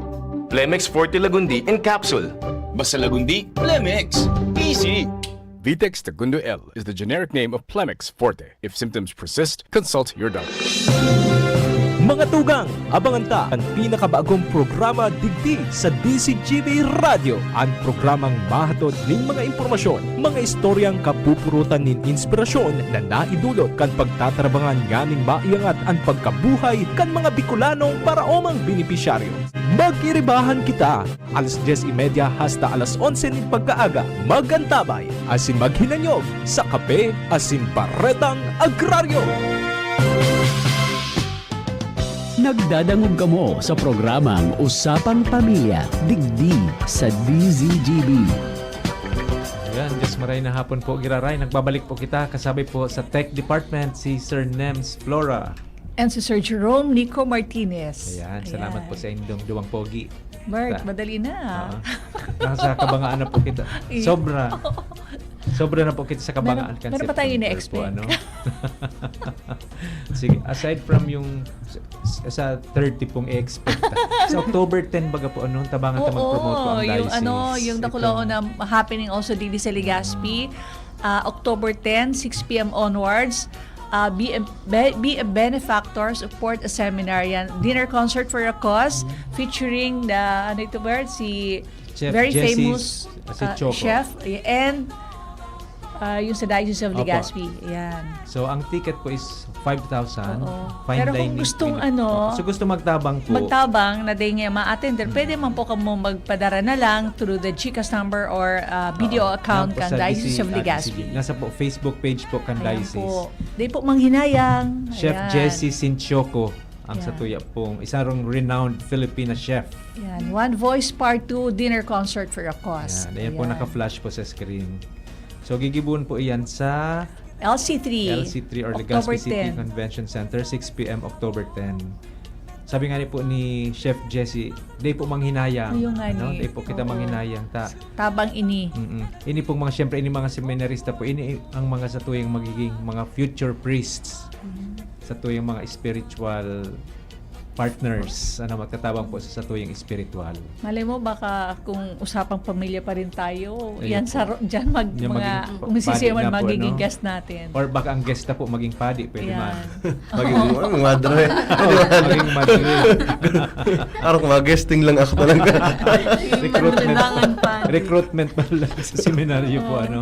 Plemex Forte Lagundi in Capsule. Basta Lagundi, Plemex. Easy! Vitex Tagundo L is the generic name of Plemex Forte. If symptoms persist, consult your doctor. Mga tugang, abangan ta an pinakabagong programa digdi sa D Z G B Radyo, an programang mahatod nin mga impormasyon, mga istoryang kapupurutan nin inspirasyon na naidulot kan pagtatrabangan nganing maiangat an pagkabuhay kan mga Bicolanong paraomang benepisyaryo. Magiribahan kita! Alas dyes y media hasta alas onse nin pagkaaga, mag-antabay asin maghinanyog sa Kape asin Baretang Agraryo. Nagdadangog kamo sa programang Usapang Pamilya, digdi sa D Z G B. Yan, Diyos maray na hapon po, Giraray. Nagbabalik po kita, kasabay po sa Tech Department, si Sir Nems Flora. And si Sir Jerome Nico Martinez. Ayan, salamat po sa inyong duwang pogi. Bert, madali na. Ah. Nasa kabangaan na po kita. Sobra. Sobra na po kita sa kabangaan kan September po, ano? Sige, aside from yung sa thirty pong i-expect. Sa October ten baga po, ano, tabangan ta mag-promote po ang diocese. Oo, yung ano, yung dakulaon na happening also digdi sa Legazpi. Uh, October ten, six p.m. onwards. Uh, be, a, be, be a benefactor, support a seminar yan. Dinner concert for a cause, featuring the, ano ito, Bert? Si Chef very Jessie, famous si uh, Choco. Chef. And uh, yung sa Diocese of Opo. Legazpi. Yan. So, ang ticket po is five thousand. Oo. Fine Pero kung dining gustong in- ano, So, gusto magtabang po. magtabang na dahil nga ma-attend, pwede man po kamo magpadara na lang through the GCash number or uh, B D O Oo. account Yan po kan sa Diocese D C, of Legazpi. ah, D C B. Nasa po Facebook page po kan Ayan diocese. Po. Di po manghinayang. Chef Ayan. Jessie Sinchoco ang Ayan. Satuya pong isang renowned Filipina chef. Yan. One Voice Part two, Dinner Concert for a Cause. Ayan. Ayan po, naka-flash po sa screen. So, gigibon po iyan sa L C three. L C three or October Legazpi City ten. Convention Center, six p.m. October ten. Sabi nga ni po ni Chef Jessie, "Di po manghinayang." Ayun nga Ano? ni. Di po kita Oo. manghinayang ta. Tabang ini. Mm-mm. Ini pong mga, siyempre, ini mga seminarista po, ini ang mga satuyang magiging mga future priests. Mm-hmm. Satuyang mga spiritual partners, ano, magtatabang po sa satuyang spiritual. Malay mo, baka kung usapang pamilya pa rin tayo, Ayun yan po. sa ro- dyan mag, Yan mga, maging kung sisiya padi man na po, magiging no? Guest natin. Or baka ang guest na po maging padi, pwede Yan. man. Magiging ano, madre. Maging madre. Araw ko, mag-guesting lang ako talaga. Recruitment. Kailangan pa. Recruitment pa lang sa seminaryo po, Oo. Ano?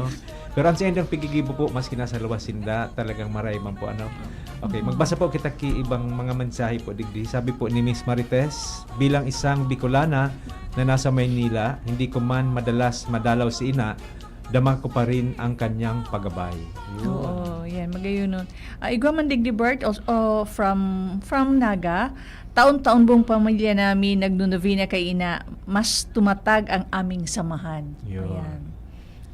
Pero ang sa inyong pigigibo po, maski nasa luwas sinda, talagang maray man po, ano? Okay, magbasa po kita ki ibang mga mensahe po digdi. Sabi po ni Miss Marites, "Bilang isang Bicolana na nasa Maynila, hindi ko man madalas madalaw si Ina, dama ko pa rin ang kanyang pagabay." Yun. Oo, yan. Magayunon. Ah, igwa man digdi Bert, also, oh, from, from Naga, taon-taon buong pamilya namin nagnonovena kay Ina, mas tumatag ang aming samahan. Yun. Ayan.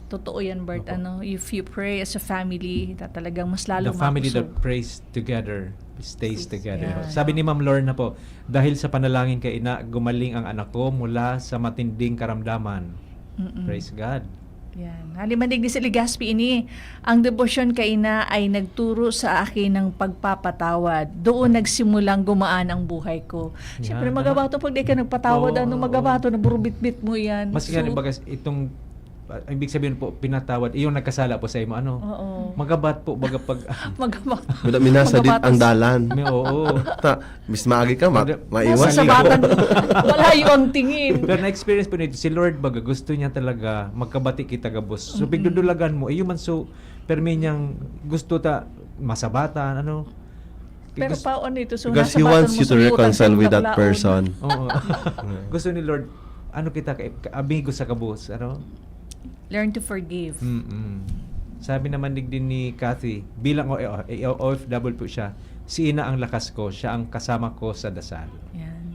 Totoo yan, Bert. Opo. Ano, if you pray as a family, ta- talagang mas lalo The family that makusog. prays together stays together. Yan. Sabi ni Ma'am Lorna po, "Dahil sa panalangin kay ina, gumaling ang anak ko mula sa matinding karamdaman." Mm-mm. Praise God. Yan. Hali man digdi sa Legazpi ini, ang debosyon kay ina ay nagturo sa akin ng pagpapatawad. Doon nagsimulang gumaan ang buhay ko. Yan, siyempre, ano? Magabato pag di ka nagpatawad, Oo. ano, magabato na burubitbit mo yan. Mas So, nga, bagas, itong, ah, ibig sabihin po, pinatawad, yung nagkasala po sa imo, ano? Oo. Magabat po, baga pag Magabat. Wala minasadit Magabatos. ang dalan. May, oo. Ta, Mas maagi ka, ma-, Hindi. maiwan ka. Masasabatan mo. Malayo ang tingin. Pero na-experience po nito, si Lord baga, gusto niya talaga magkabati kita gabos. So, Mm-mm. pigdudulagan mo, iyo man so, permi niyang gusto ta, masabatan, ano. Pero Gusto pa, ano ito, so, Because he nasabatan wants mo you sa to utang reconcile sa with that kapalaon. person. Oo. Gusto ni Lord, ano kita, ka-, ka-, amigo sa gabos, ano? Learn to forgive. Mm-mm. Sabi naman digdi ni Kathy, bilang O-, O F W po siya, "Si ina ang lakas ko, siya ang kasama ko sa dasal." Yan.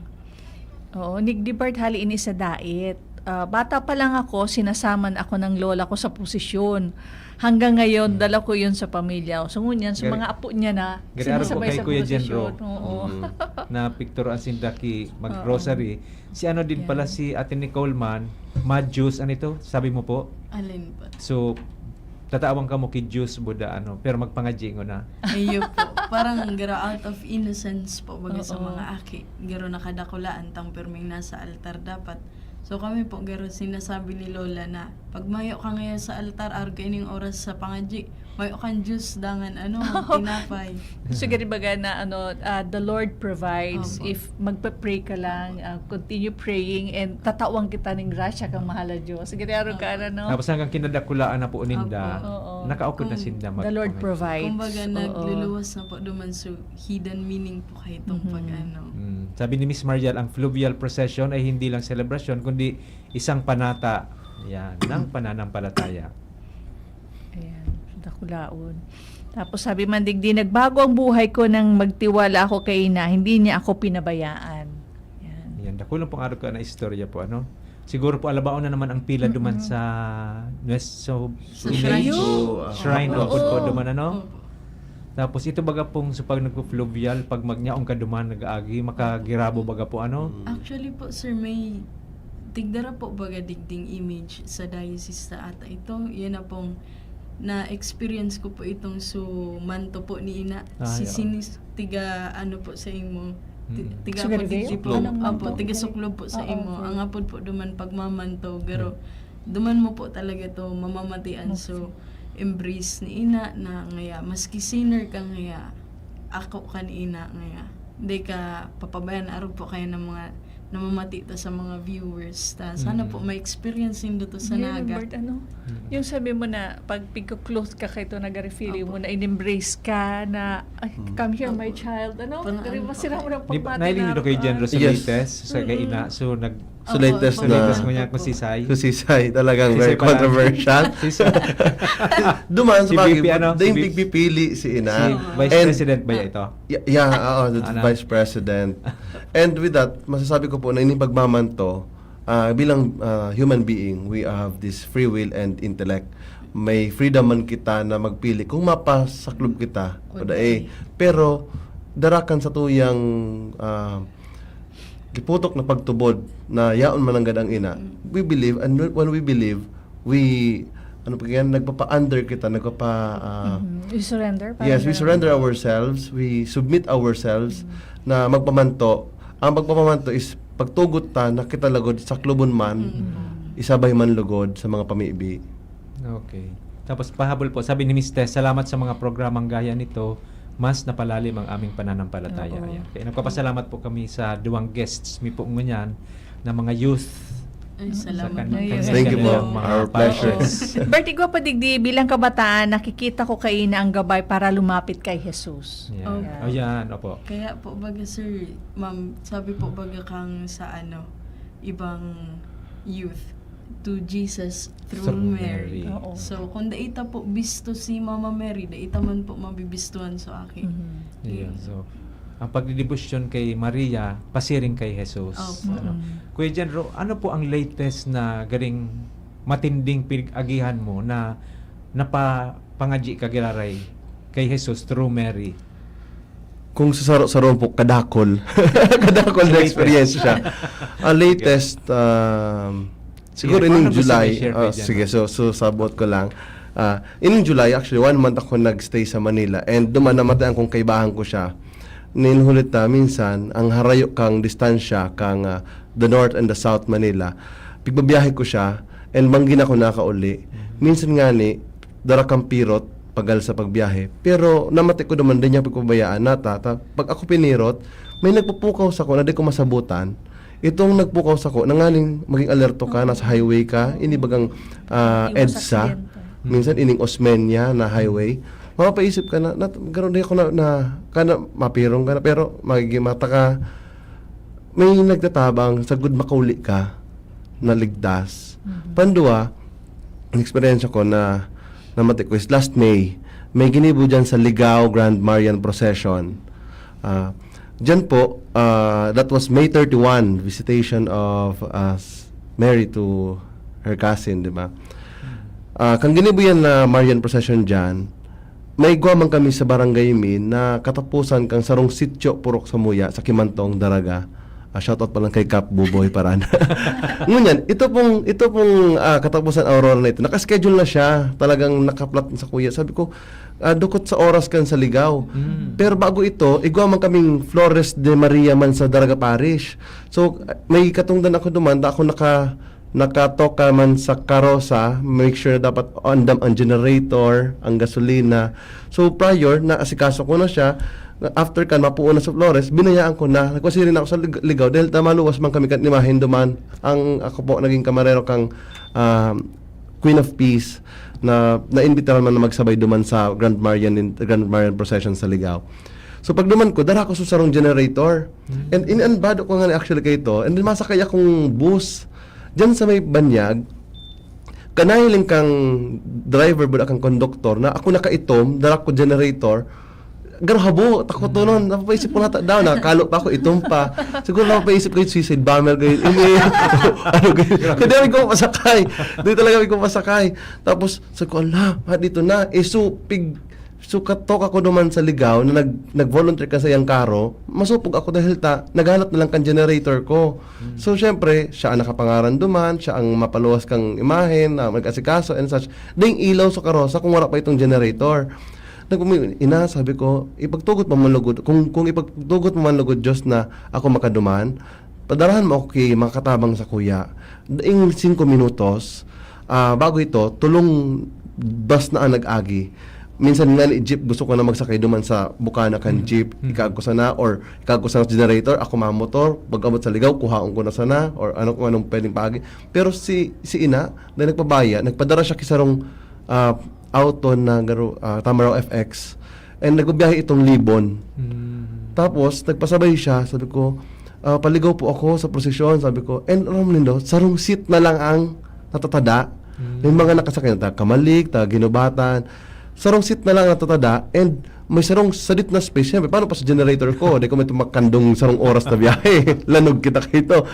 Oo, Nick Dibart, hali ini sa dait. Ah, bata pa lang ako, sinasaman ako ng lola ko sa prosesyon. Hanggang ngayon, Hmm. dala ko yun sa pamilya. So, ngunyan, sa Gari-, mga apo niya na, gari-, araw ko sinasabay kay sa Kuya Jen prosesyon. Ro. Oo. Mm. Na picture ang sinda ki mag-rosary. Oo. Si ano din Yan. pala, si Ate Nicole man, mad-juice, ano ito? Sabi mo po? Alin po? So, tatawan ka mo ki-juice, buda, ano, pero magpangadyi ngona. Iyo po. Parang garo out of innocence po, baga sa Oo. mga aki. Garo nakadakulaan tang pirming nasa altar dapat. So, kami po, garo sinasabi ni Lola na, "Pag mayo ka ngayon sa altar, arog kaining oras sa pangadyi, mayo kang juice, dangan, ano, tinapay." So, gari baga na, ano, ah, the Lord provides. Opo. If magpa-pray ka lang, Opo. ah, continue praying and tatawan kita ning grasya kang mahal na Diyos. Gari arog ka Opo. na, no? Tapos hanggang kinadakulaan na po ninda, Opo. Oo. nakaukod na Kung sinda The Lord magpangadyi. provides. Kumbaga, Oo. nagluluwas na po duman sa hidden meaning po kaitong Mhm. pag-ano. Mm. Sabi ni Miss Mariel, ang fluvial procession ay hindi lang selebrasyon, kundi isang panata. Yan, ng pananampalataya. Ayan, dakulaon. Tapos sabi man digdi, "Nagbago ang buhay ko nang magtiwala ako kay ina, hindi niya ako pinabayaan." Yan. Yan, dakulang pong arog ka na istorya po, ano? Siguro po, alabaon na naman ang pila duman Mm-mm. sa Nues-, so, Sa Nues-, shrine. Shrine, Oo. ang po duman, ano? Opo. Tapos ito baga pong sa pag nagpo-fluvial, pag magyaon ka duman, nag-aagi, makagirabo baga po, ano? Mm. Actually po, sir, may tigdara po baga digding image sa diocese sa ata ito. Yan na pong na-experience ko po itong su manto po ni ina. Ah, Si yeah. Sinis-, tiga ano po sa imo, ti-, Mm. tiga Sugar Apo Digdi Bay? po. Anong Opo, manto? Tiga Suklob po sa Ah, imo. okay. Ang apod po duman pagmamanto, garo, Mm. duman mo po talaga to mamamatian. Okay. So, embrace ni ina na ngaya, maski sinner ka ngaya, ako kan ina ngaya. Di ka papabayaan, arog po kaya ng mga namamati ta sa mga viewers ta. Sana po Mm. ma-experience nindo to sa Yun, Naga. Lord, ano? Mm. Yung sabi mo na pag pigko-close ka kay ito, nag-refill Opo. mo na in-embrace ka na, "Ay, Mm. come here, my Opo. child." Ano? Parang Pero ano masira po mo ng Di ba, pagmati nahiling na nito kay Jen Rosalites Yes. sa kay Mm-mm. ina? So, nag- So, Opo, latest opo. na Latest mo niya Opo. kung si Sai? So, si Sai talagang Si very Sai pala. controversial. Si Sai. Duman sa Si V P, bagay, ano? dahil Si V P. pigpipili si ina. Si Vice And President ba yan ito? Y-, yeah, oo, the Ano? Vice President. And with that, masasabi ko po na ini pagmamanto, ah, bilang, ah, human being, we have this free will and intellect. May freedom man kita na magpili kung mapasaklob kita o Good dai. day. Pero, darakan sa tuyang, ah, giputok na pagtubod na yaon man nanggad ang ina, Mm. we believe, and when we believe, we, ano pa yan, nagpapa-under kita, nagpapa, ah, Mhm. We surrender, parang Yes, we ganun. surrender ourselves, we submit ourselves Mm. na magpamanto. Ang pagpapamanto is pagtugot ta na kita lugod, saklubon man, Mm. isabay man lugod sa mga pamibi. Okay. Tapos pahabol po, sabi ni Miss Tess, "Salamat sa mga programang gaya nito, mas napalalim ang aming pananampalataya." Oo. Ayan. Kaya nagpapasalamat po kami sa duwang guests mi po ngunyan na mga youth Ay, sa salamat. kan-, Ay, kanilang Thank you po. mga Our pleasure. parishes. Oo. Bert, igwa pa digdi, bilang kabataan, nakikita ko kaina ang gabay para lumapit kay Jesus. Yan. Opo. Oh, yan. Opo. Kaya po, baga, sir, ma'am, sabi po, baga, kang sa, ano, ibang youth, to Jesus through Through Mary. Mary. Oo. So, kung dai ta po bisto si Mama Mary, dai ta man po mabibistuhan sa aki. Mhm. Ayan. Mm. So, ang pagdedebosyon kay Maria, pasiring kay Jesus. Opo. Ano? Mm. Kuya Jen Ro, ano po ang latest na garing matinding pinag-agihan mo na napapangadyi ka giraray kay Jesus through Mary? Kung sa saro-saro po, kadakol. Kadakol na experience siya. Ah, latest, um, siguro ining July. Sige, paano gusto mo i-share, ah, Kuya Jan? Sige, so, so sabot ko lang. Ah, ining July, actually, one month ako nag-stay sa Manila. And duman namatay ang kong kaibahan ko siya. Ninhulit na minsan, ang harayo kang distansya, kang, ah, the north and the south Manila, pigbabiyahe ko siya, and banggi na ako nakauli. Minsan nga ni, dara kang pirot, pagal sa pagbiyahe. Pero namati ko naman din niya pagpabayaan na ta, ta, pag ako pinirot, may nagpupukaw sa ko na di ko masabutan. Itong nagpukaw sa ko, nanganing maging alerto ka, nasa highway ka, ini bagang, ah, Iwas EDSA. Aksidente. Minsan ining Osmeña na highway. Mapapaisip ka na, na, garo di ako na, na, kana, mapirong ka na, pero magiging mata ka, may nagtatabang, sagud makauli ka, naligtas. Mhm. Pandua, ang eksperyensya ko na namati ko is last May, may ginibo dyan sa Ligao Grand Marian Procession. Ah, dyan po, ah, that was May thirty-one, visitation of, ah, s-, Mary to her cousin, di ba? Ah, kang ginibo yan na Marian Procession dyan, may igwa man kami sa barangay mi na katapusan kang sarong sityo purok sa Muya, sa Kimantong, Daraga. Ah, shoutout pa lang kay Kap Buboy Paran. Ngunyan, ito pong, ito pong, ah, katapusan Aurora na ito, naka-schedule na siya. Talagang nakaplat sa kuya. Sabi ko, ah, dukot sa oras kan sa Ligao. Mm. Pero bago ito, igwa man kaming Flores de Maria man sa Daraga Parish. So, may katungdan ako duman, da ako naka-, nakatok ka man sa karosa, make sure na dapat andam ang generator, ang gasolina. So, prior, naasikaso ko na siya. After kan, mapuon na sa Flores, binayaan ko na. Nagpasiring ako sa Lig-, Ligao dahil ta maluwas man kami kan imahen duman. Ang, ako po, naging kamarero kang, ah, Queen of Peace na naimbitaran man na magsabay duman sa Grand Marian, Grand Marian Procession sa Ligao. So, pag duman ko, dara ko sa sarong generator. Mm. And in-, inanbado ko nga actually kay ito. And then, masakay akong bus. Diyan sa may Banyag, kanahiling kang driver, buda kang konduktor, na ako nakaitom, dara ko generator, garo habo, takot to nun. Napapaisip ko na ta-, daw, nakalo pa ako, itom pa. Siguro napapaisip ko yung suicide bomber ko yun. Ini, ano ko yun. Kaya di ko masakay. Di talaga ko masakay. Tapos, sabi ko, "Ala, ha, dito na." Eh, so, pig-, so, katok ako naman sa Ligao na nag-, nag-volunteer ka sa iyang karo, masupog ako dahil ta, naghanap na lang kan generator ko. Hmm. So, syempre, siya ang nakapangaran duman, siya ang mapaluwas kang imahen, na mag-asikaso and such. Ding ilaw sa karosa kung wala pa itong generator. Nagpumi-, "Ina," sabi ko, "ipagtugot mo man lugod, kung, kung ipagtugot mo man lugod, Diyos, na ako makaduman, padarahan mo ako ki makatabang sa kuya." Daing singko minutos, ah, bago ito, tulong bus na ang nag-agi. Minsan nga ni jeep, gusto ko na magsakay duman sa bukana kan jeep, ikaag ko sana, or ikaag ko sana sa generator, ako mamotor, pag-abot sa Ligao, kuhaon ko na sana, or ano kung anong pwedeng paagi. Pero si, si ina, na nagpabaya, nagpadara siya ki sarong, ah, auto na garo-, ah, Tamaraw F X. And nagbibiyahe itong Libon. Mm. Tapos, nagpasabay siya, sabi ko, "Ah, paligaw po ako sa prosesyon," sabi ko. And alam nindo, sarong seat na lang ang natatada. Mm. May mga nakasakay na taga Camalig, taga Guinobatan. Sarong seat na lang ang natatada, and may sarong sadit na space. Siyempre, paano pa sa generator ko? Di ko may tumakandong sarong oras na biyahe. Lanog kita kay ito.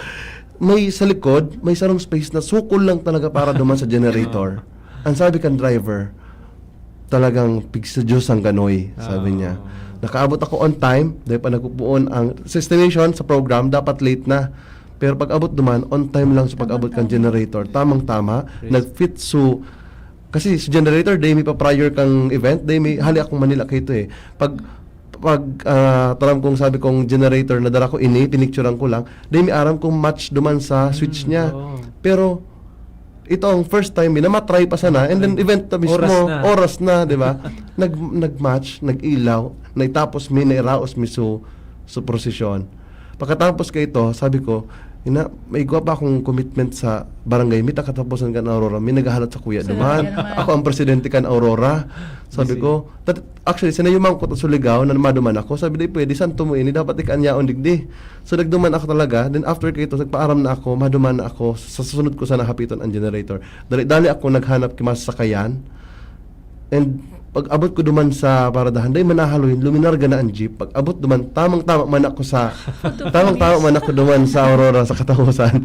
May sa likod, may sarong space na sukol lang talaga para duman sa generator. Ang sabi kan driver, "Talagang pigsa Diyos ang ganoy," sabi niya. Ah. Nakaabot ako on time, dahil pa nagpupuon ang, sa estimation, sa program, dapat late na. Pero pag abot duman, on time lang sa pag-abot kan generator. Tamang-tama, nag-fit so, kasi sa generator, day may pa-prior kang event, day may, hali akong Manila kaito eh. Pag, pag, ah, taram kong sabi kong generator, nadara ko ini, pinicturean ko lang, day may aram kong match duman sa switch niya. Oo. Pero, ito ang first time, eh, na matry pa sana, and then event na mismo, oras na, di ba? Nag-, nag-match, nag-ilaw, naitapos mi, nairaos mi so, so prosesyon. Pagkatapos kay ito, sabi ko, "Ina, may igwa pa akong commitment sa barangay. May takatapusan kan Aurora, may naghahalat sa kuya duman. Ako ang presidente kan Aurora." Sabi ko, tat-, actually, sinayuman ko to sa Ligao na maduman ako. Sabi, "Di pwede, santo mo ini, dapat ikaanyaon digdi." So, nagduman ako talaga. Then, after kay ito, nagpaaram na ako, maduman na ako. Sa susunod ko sana hapiton ang generator. Dali-dali ako naghanap ki masasakayan. And pag abot ko duman sa paradahan, dai manahaloy, luminarga na ang jeep. Pag abot duman, tamang-tama man ako sa, tamang-tama man ako duman sa Aurora sa katapusan.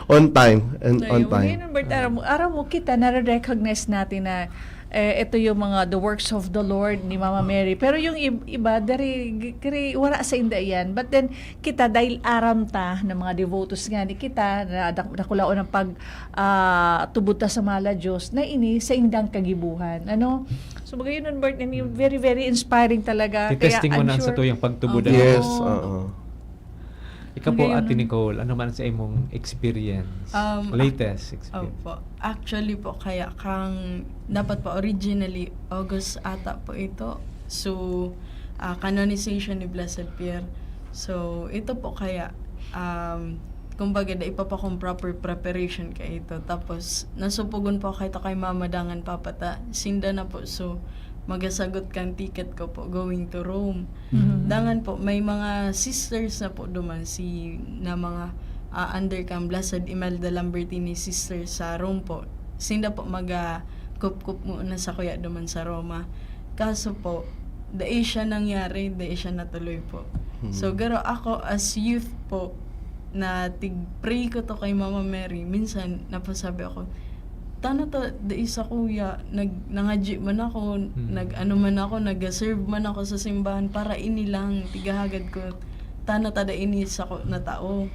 On time, and on time. Ngayon, Bert, aram mo, aram mo, kita, nare-recognize natin na eh, ito yung mga the works of the Lord ni Mama Mary. Pero yung ib-, iba, dari, kri, wala sa inda yan. But then, kita, dahil aram ta na mga devotees nga ni kita, na dak-, dakulaon ang pag, ah, tubod ta sa mala Diyos, na ini sa indang kagibuhan. Ano? So, magayon nun, Bert, and yung very, very inspiring talaga. Kaya, testing mo I'm na ang sure satuyang pagtubod, ano? Yes, oo. Ikaw po, Ngayon, Ate no? Nicole, ano man sa imong experience? Um, Latest experience? Opo. Actually po, kaya kang, dapat po originally, August ata po ito. So, ah, canonization ni Blessed Pierre. So, ito po kaya, um, kumbaga, dai pa pa kung proper preparation kay ito. Tapos, nasupugon po kay ito kay Mama dangan Papa ta, sinda na po. So, magasagot kang ticket ko po going to Rome. Mhm. Dangan po, may mga sisters na po duman, si, na mga, ah, under kang Blessed Imelda Lambertini sisters sa Rome po. Sinda po maga-kupkup muna sa kuya duman sa Roma. Kaso po, dai siya nangyari, dai siya natuloy po. Mhm. So, garo ako as youth po, na tig-pray ko to kay Mama Mary, minsan napasabi ako, "Tano ta dai sa kuya, nag-, nangadyi man ako, Mm. nag-ano man ako, nag-serve man ako sa simbahan para ini lang, tigahagad ko. Tano ta dai ini sako na tao."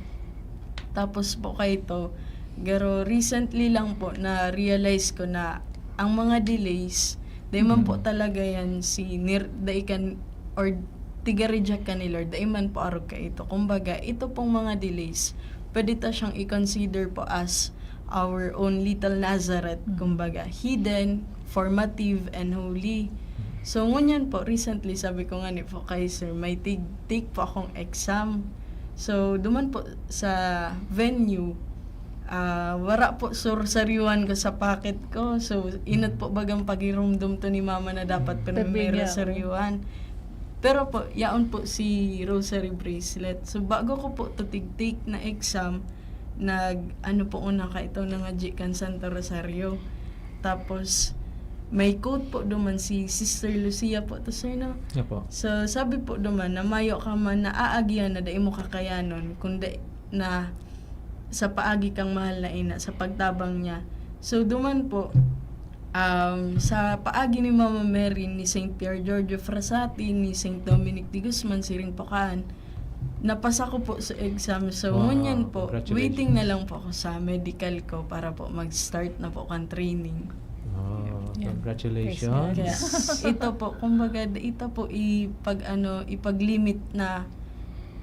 Tapos po kay ito, garo recently lang po na-realize ko na ang mga delays, dai man po Mm. talaga yan si nir-, dai kan, or tiga-reject ka ni Lord, dai man po arog ka ito. Kumbaga, ito pong mga delays, pwede ta siyang i-consider po as our own little Nazareth, Mm. kumbaga, hidden, formative, and holy. So, ngunyan po, recently, sabi ko nga ni po kay Sir, may tig-, take po akong exam. So, duman po sa venue, ah, wara po so rosaryuan ko sa pocket ko. So, inot po bagang pagirumdom to ni mama na dapat Mm. pirmi may Tabi niya, oh. rosaryuan. Pero po, yaon po si rosary bracelet. So, bago ko po to tig-take na exam, nag, ano po una ka ito, nangadyi kan Santo Rosario. Tapos, may quote po duman si Sister Lucia po to, sir, no? Opo. So, sabi po duman na mayo ka man na aagihan na dai mo kakayanon, kundi na sa paagi kang mahal na ina, sa pagtabang niya. So, duman po, um, sa paagi ni Mama Mary, ni Saint Pierre Giorgio Frassati, ni Saint Dominic de Guzman, siring po kaan, napasa ko po sa exam. So, Wow, ngunyan po, congratulations. Waiting na lang po ako sa medical ko para po mag-start na po kan training. Oh, Yan. Congratulations. Praise God. Kaya, ito po, kumbaga, ito po ipag-, ano, ipag-limit na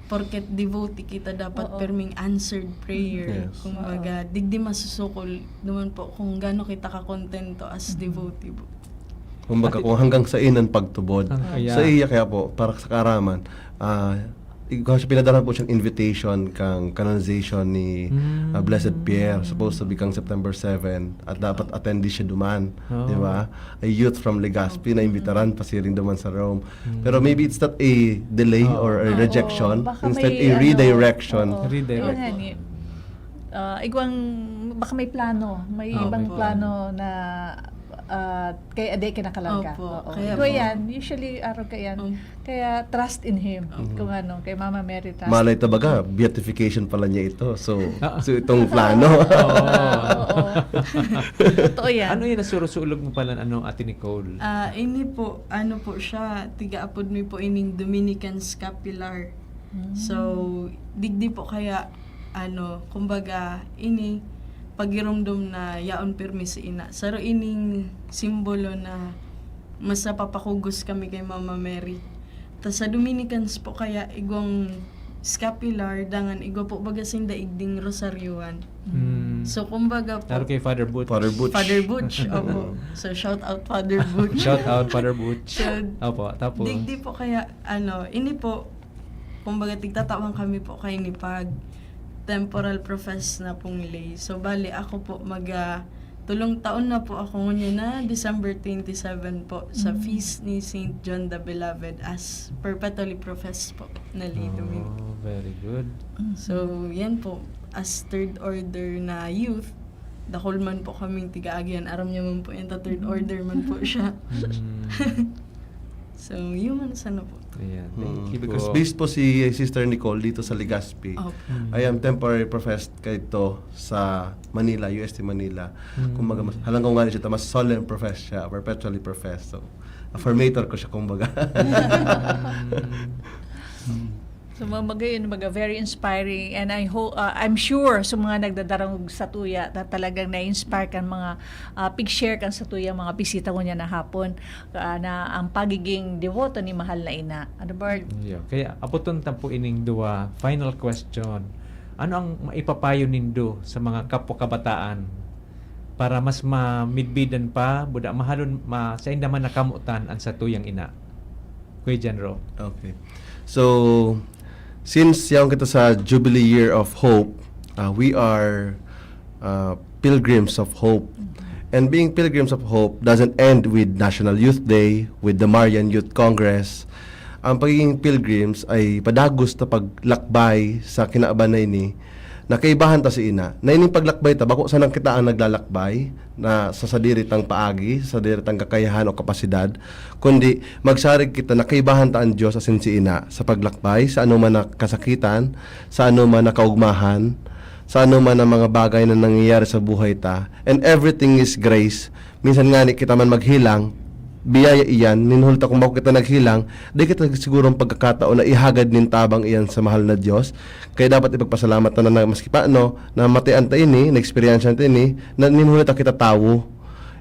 porket devotee kita, dapat Oo. pirming answered prayer. Yes. Kumbaga, Oo. digdi masusukol naman po kung gaano kita kakontento as Mm. devotee po. Kumbaga, Ati- kung hanggang sa iyan ang pagtubod. Ang, Ah. kaya Sa iya kaya po, para sa kaaraman, ah, ig-, siya pinadala po siyang invitation kang canonization ni, Mm. ah, Blessed Pierre. Supposed to be kang September seven at dapat attendee siya duman, Oh. di ba? A youth from Legazpi na imbitaran pasiring duman sa Rome. Mm. Pero maybe it's not a delay Oo. or a Oo. rejection, Baka instead may a ano, redirection. oo. Redirect. Yun nga ni, ah, igwang, baka may plano, may Oo, ibang may plano. plano na, ah, kay ade kinakalarga. Opo, Oo. kaya Igwa po. yan, usually arog ka yan. Um, Kaya trust in Him. Um, Kung ano, kay Mama Mary trust. Malay ta baga, beatification pala niya ito. So, Ah. so itong plano. Oo. Oo. Totoo yan. Ano yan, nasurusulog mo pala, ano, Ate Nicole? Ah, ini po, ano po siya, tiga-apod mi po ining Dominican scapular. Mm. So, digdi po kaya, ano, kumbaga, ini, pagirumdom na yaon pirmi si ina. Saro ining simbolo na mas napapakugos kami kay Mama Mary. Ta sa Dominicans po kaya igwang scapular, dangan igwa po baga sinda igding rosaryoan. Mm. So, kumbaga po, Lalo kay Father Butch. Father Butch. Father Butch, opo. So, shout out, Father Butch. Shout out, Father Butch. So, Opo, tapos? digdi po kaya, ano, ini po, kumbaga, tigtatawan kami po kay ni pag temporal profess na pong lay. So, bali, ako po, mag, ah, tulong taon na po ako ngunyan na December twenty-seven po sa Mm. feast ni Saint John the Beloved as perpetually professed po na lay Dominican. Oh, very good. So, yan po, as third order na youth, dakul man po kaming tiga-agihan. Aram niyo man po yan, ta third Mm. order man po siya. Mm. So, yun man sana po. Ayan. Thank Mm, you because po. based po si Sister Nicole dito sa Legazpi. Opo. Mm. I am temporary professed kaito sa Manila, U S T Manila. Mm. Kumbaga, mas, halang ko nga siya, mas solemn professed siya, perpetually professed. So, affirmator ko siya, kumbaga. Mm. So, mga magayon, mga very inspiring. And I hope, uh, I'm sure sa mga nagdadarangog sa tuya na talagang na-inspire kan mga uh, pig-share kan sa tuya mga bisita ko niya na hapon uh, na ang pagiging deboto ni mahal na ina. Ano, Bart? Yeah. Kaya apoton ta po ining duwa. Final question. Ano ang maipapayo nindo sa mga kapwa kabataan para mas mamidbidan pa, buda mahalon ma, sainda man nakamutan an satuyang ina? Kuya Jenro. Okay. So, since yaon kita sa Jubilee Year of Hope, uh, we are uh, pilgrims of hope. And being pilgrims of hope doesn't end with National Youth Day, with the Marian Youth Congress. Ang pagiging pilgrims ay padagos na paglakbay sa kinaban na ini. Nakaibahan ta si ina. Na ining paglakbay ta, bako sanang kita ang naglalakbay na sa sadiri tang paagi, sa sadiri tang kakayahan o kapasidad, kundi magsarig kita na kaibahan ta an Dios asin si ina sa paglakbay, sa anoman na kasakitan, sa anoman na kaugmahan, sa anoman na mga bagay na nangyayari sa buhay ta. And everything is grace. Minsan ngani kita man maghilang, biyaya iyan, nin huli ta kung bako kita naghilang, di kita siguro ang pagkakataon na ihagad nin tabang iyan sa mahal na Dios. Kaya dapat ipagpasalamat ta na, na maski paano, na matian ta ini, na-experience ta ini, na nin huli ta kita tawo.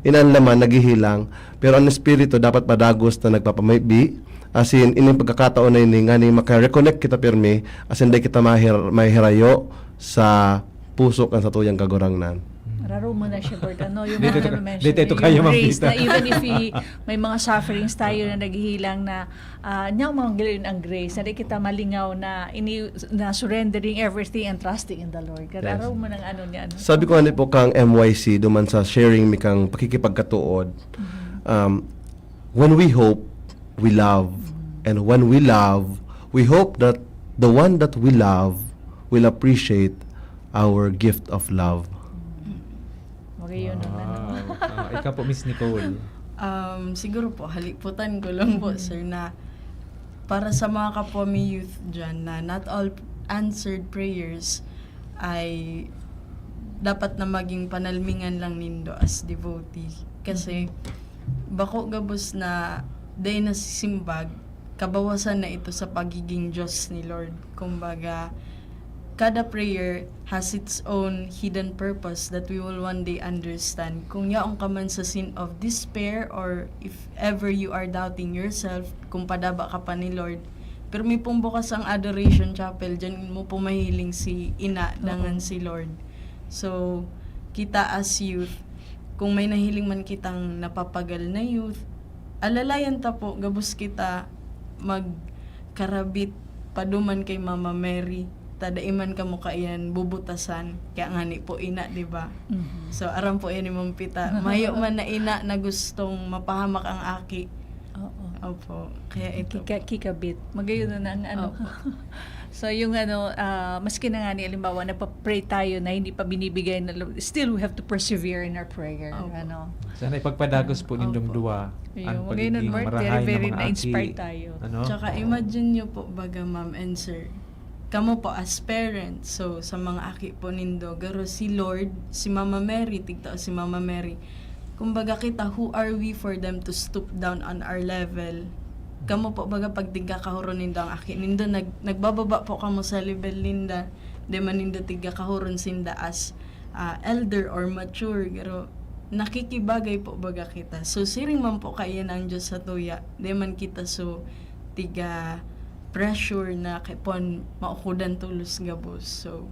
Inan laman, naghihilang. Pero ang espiritu dapat padagos na nagpapamibi. Asin, ining pagkakataon na ini, ngani maka-reconnect kita pirmi, asin dai kita mahir, mahirayo sa puso kan satuyang Kagurangnan. Raro mo na siya, Bert. Ano yung Dito mga ka- na-mention dito ito mo, kaya yung grace makita. Na even if we, may mga sufferings tayo na naghihilang na, ah, niya mga galing ang grace, na di kita malingaw na, ini, na surrendering everything and trusting in the Lord. Raro Yes. mo ng ano niya. Ano? Sabi ko nga po kang M Y C, duman sa sharing mi kang pakikipagkatuod, um, when we hope, we love. And when we love, we hope that the one that we love will appreciate our gift of love. Okay yun. Ano? Wow. Ah, ikaw po, Miss Nicole. Um, siguro po, haliputan ko lang po, sir, na para sa mga kapwa mi youth dyan, na not all answered prayers ay dapat na maging panalmingan lang nindo as devotee. Kasi, bako gabos na dai nasisimbag, kabawasan na ito sa pagiging Diyos ni Lord. Kumbaga, kada prayer has its own hidden purpose that we will one day understand. Kung yaon ka man sa scene of despair, or if ever you are doubting yourself, kung padaba ka pa ni Lord, pero may pong bukas ang Adoration Chapel, dyan mo po mahiling si Ina, dangan si Lord. So, kita as youth, kung may nahiling man kitang napapagal na youth, alalayan ta po, gabos kita magkarabit paduman kay Mama Mary, ta dai man kamo kaiyan bubutasan, kaya ngani po ina, di ba? Mhm. So, aram po yan ni Ma'am Pita. Mayo man na ina na gustong mapahamak ang aki. Oo. Opo. Kaya ito. Kika, kikabit. Magayon na ang ano. Opo. So, yung ano, ah, maski na nga ni, halimbawa, nagpa-pray tayo na hindi pa binibigay, na, still we have to persevere in our prayer. Opo. Ano. Sana ipagpadagos po nindong Opo. duwa Ayun, ang magayon, pagiging Bert, very, marahay very ng mga na-inspire aki. Tayo. Ano? Tsaka imagine nyo po, baga, ma'am and sir, kamo po as parents, so sa mga aki po nindo, garo si Lord, si Mama Mary, tigtao si Mama Mary. Kumbaga kita, who are we for them to stoop down on our level? Kamo po, baga, pag tigkakahuron nindo ang aki nindo, nag, nagbababa po kamo sa level ninda, di man nindo tigkakahuron sinda as ah, elder or mature, pero nakikibagay po baga kita. So, siring man po kaiyan ang Diyos sa tuya, di man kita so tiga pressure na kay pon maukudan tolos gabos. So,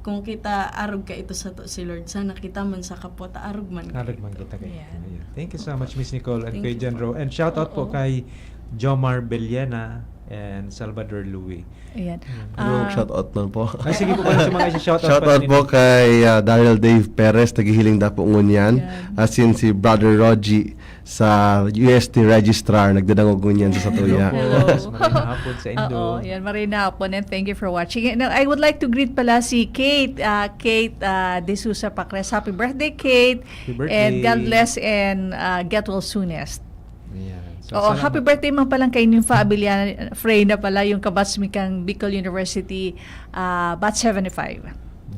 kung kita arog ka ito sa to si Lord, sana kita man sa kapwa ta arog man Arog kaito. man kita kayo. Ayan. Ayan. Thank you so much, Miss Nicole and Thank Kuya you Jen po. Ro. And shout out po Oo. Kay Jomar Bellena and Salvador Louis. Ayan. Ano, Ah, shout out man po. Ay, sige po pala sa mga isi-shout out Shout pala out po ninyo. Kay ah, Daryl Dave Perez, naghihiling dapo ngunyan. Yan. Asin si Brother Rogie sa U S T Registrar, nagdadangog ngunyan sa satuya. Hello po. Hello. Maray na hapon sa indo. Oo, yan. Maray na hapon, and thank you for watching. And I would like to greet pala si Kate, ah, Kate ah, De Souza Pacres. Happy birthday, Kate. Happy birthday. And God bless and ah, get well soonest. Ayan. So, Oo, salamat. Happy birthday man palang kay Nympha Abellana Frey na pala, yung kabatch mi kan Bicol University, ah, batch seventy-five.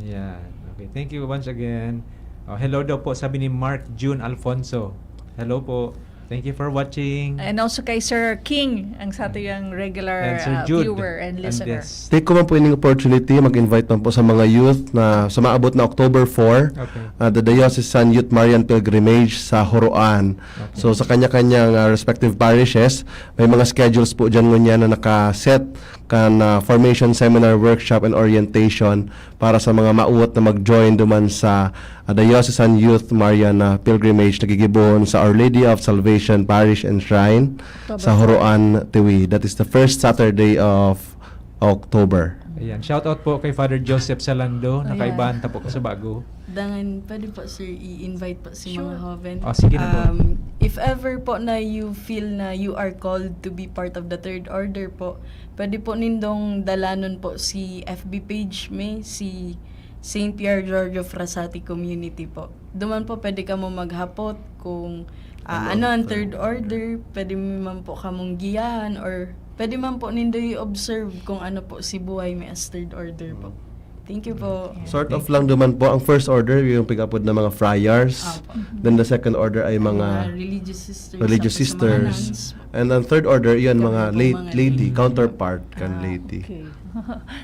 Yan. Okay. Thank you once again. Oh, hello daw po, sabi ni Mark June Alfonso. Hello po. Thank you for watching. And also kay Sir King, ang sa ating regular, And Sir ah, Jude. Viewer and And listener. Yes. Take ko man po ining opportunity, mag-invite man po sa mga youth na sa maabot na October four, Okay. ah, the Diocesan Youth Marian Pilgrimage sa Joroan. Okay. So, sa kanya-kanyang, ah, respective parishes, may mga schedules po dyan ngunyan na nakaset kan, ah, formation seminar, workshop, and orientation para sa mga mauot na mag-join duman sa, ah, Diocesan Youth Marian, ah, Pilgrimage na gigibohon sa Our Lady of Salvation Parish and Shrine October sa four. Joroan, Tiwi. That is the first Saturday of October. Ayan. Shout out po kay Father Joseph Salando. Ayan. Nakaibahan ta po ka sa bago. Dangan, pwede po, sir, i-invite po si Sure. mga hoven. Oh, sige na po. Um, if ever po na you feel na you are called to be part of the Third Order po, pwede po nindong dalanon po si F B page mi, si Saint Pier Giorgio Frassati Community po. Duman po pwede kamo maghapot kung, ah, Ano ano ang ang Third Third Order. Order. Pwede man po kamong giyahan or pwede man po nindo i-observe kung ano po si buhay mi as Third Order po. Mm. Thank you po. Sort of Thank lang you. Duman po, ang first order, yung pig-apod na mga friars. Apo. Then the second order ay Ang mga mga religious sisters, religious tapos sa mga sisters. Nuns. And ang third order, yun, Kami mga pong lay-, mga lady, lay. Counterpart kan Ah, lady. Okay.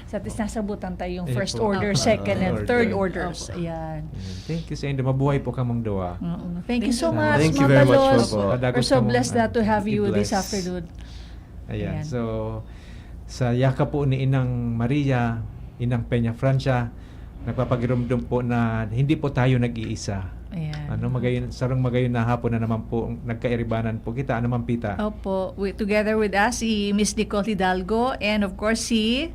Sa atin, nasabutan tayo yung Ayan first po. order, Apo. second, and Order. Third orders. Apo. Ayan. Ayan. Thank you sa inyo. Mabuhay po kamong duwa. Oo. Thank you Thank so you. much, Thank you Ma'am very much, Balos. Ma'am, po. We're so Kadagos kamo, blessed ah, that to have you this Bless. afternoon. Ayan. Ayan. So, sa yaka po ni Inang Maria, Inang Peña Francia, nagpapagirumdom po na hindi po tayo nag-iisa. Ayan. Ano, magayon, sarong magayon na hapon na naman po, nagkairibanan po kita. Ano, Ma'am Pita? Opo. Wi-, together with us, si Miss Nicole Hidalgo and of course si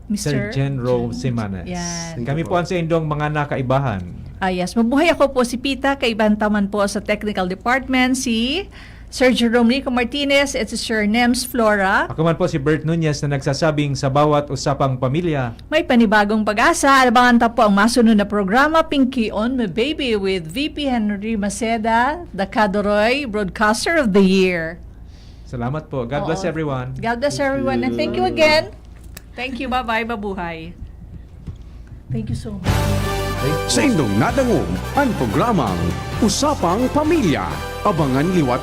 Mister Sir Jen Ro Jen. Simanes. Yan. Thank Kami you po po. ang sa indong mga nakaibahan. Ah, yes. Mabuhay, ako po si Pita. Kaibahan ta man po sa technical department, si Sir Jerome Rico Martinez at si Sir Nems Flora. Ako man po si Bert Nunez na nagsasabing sa bawat usapang pamilya. May panibagong pag-asa. Abangan ta po ang masunod na programa, Pinky on My Baby with V P Henry Maceda, the Kadoroy Broadcaster of the Year. Salamat po. God bless Oo. everyone. God bless Thank everyone, and thank you you. again. Thank you. Bye-bye. Mabuhay. Thank you so much. Sa indong nadangog, ang programang Usapang Pamilya. Abangan liwat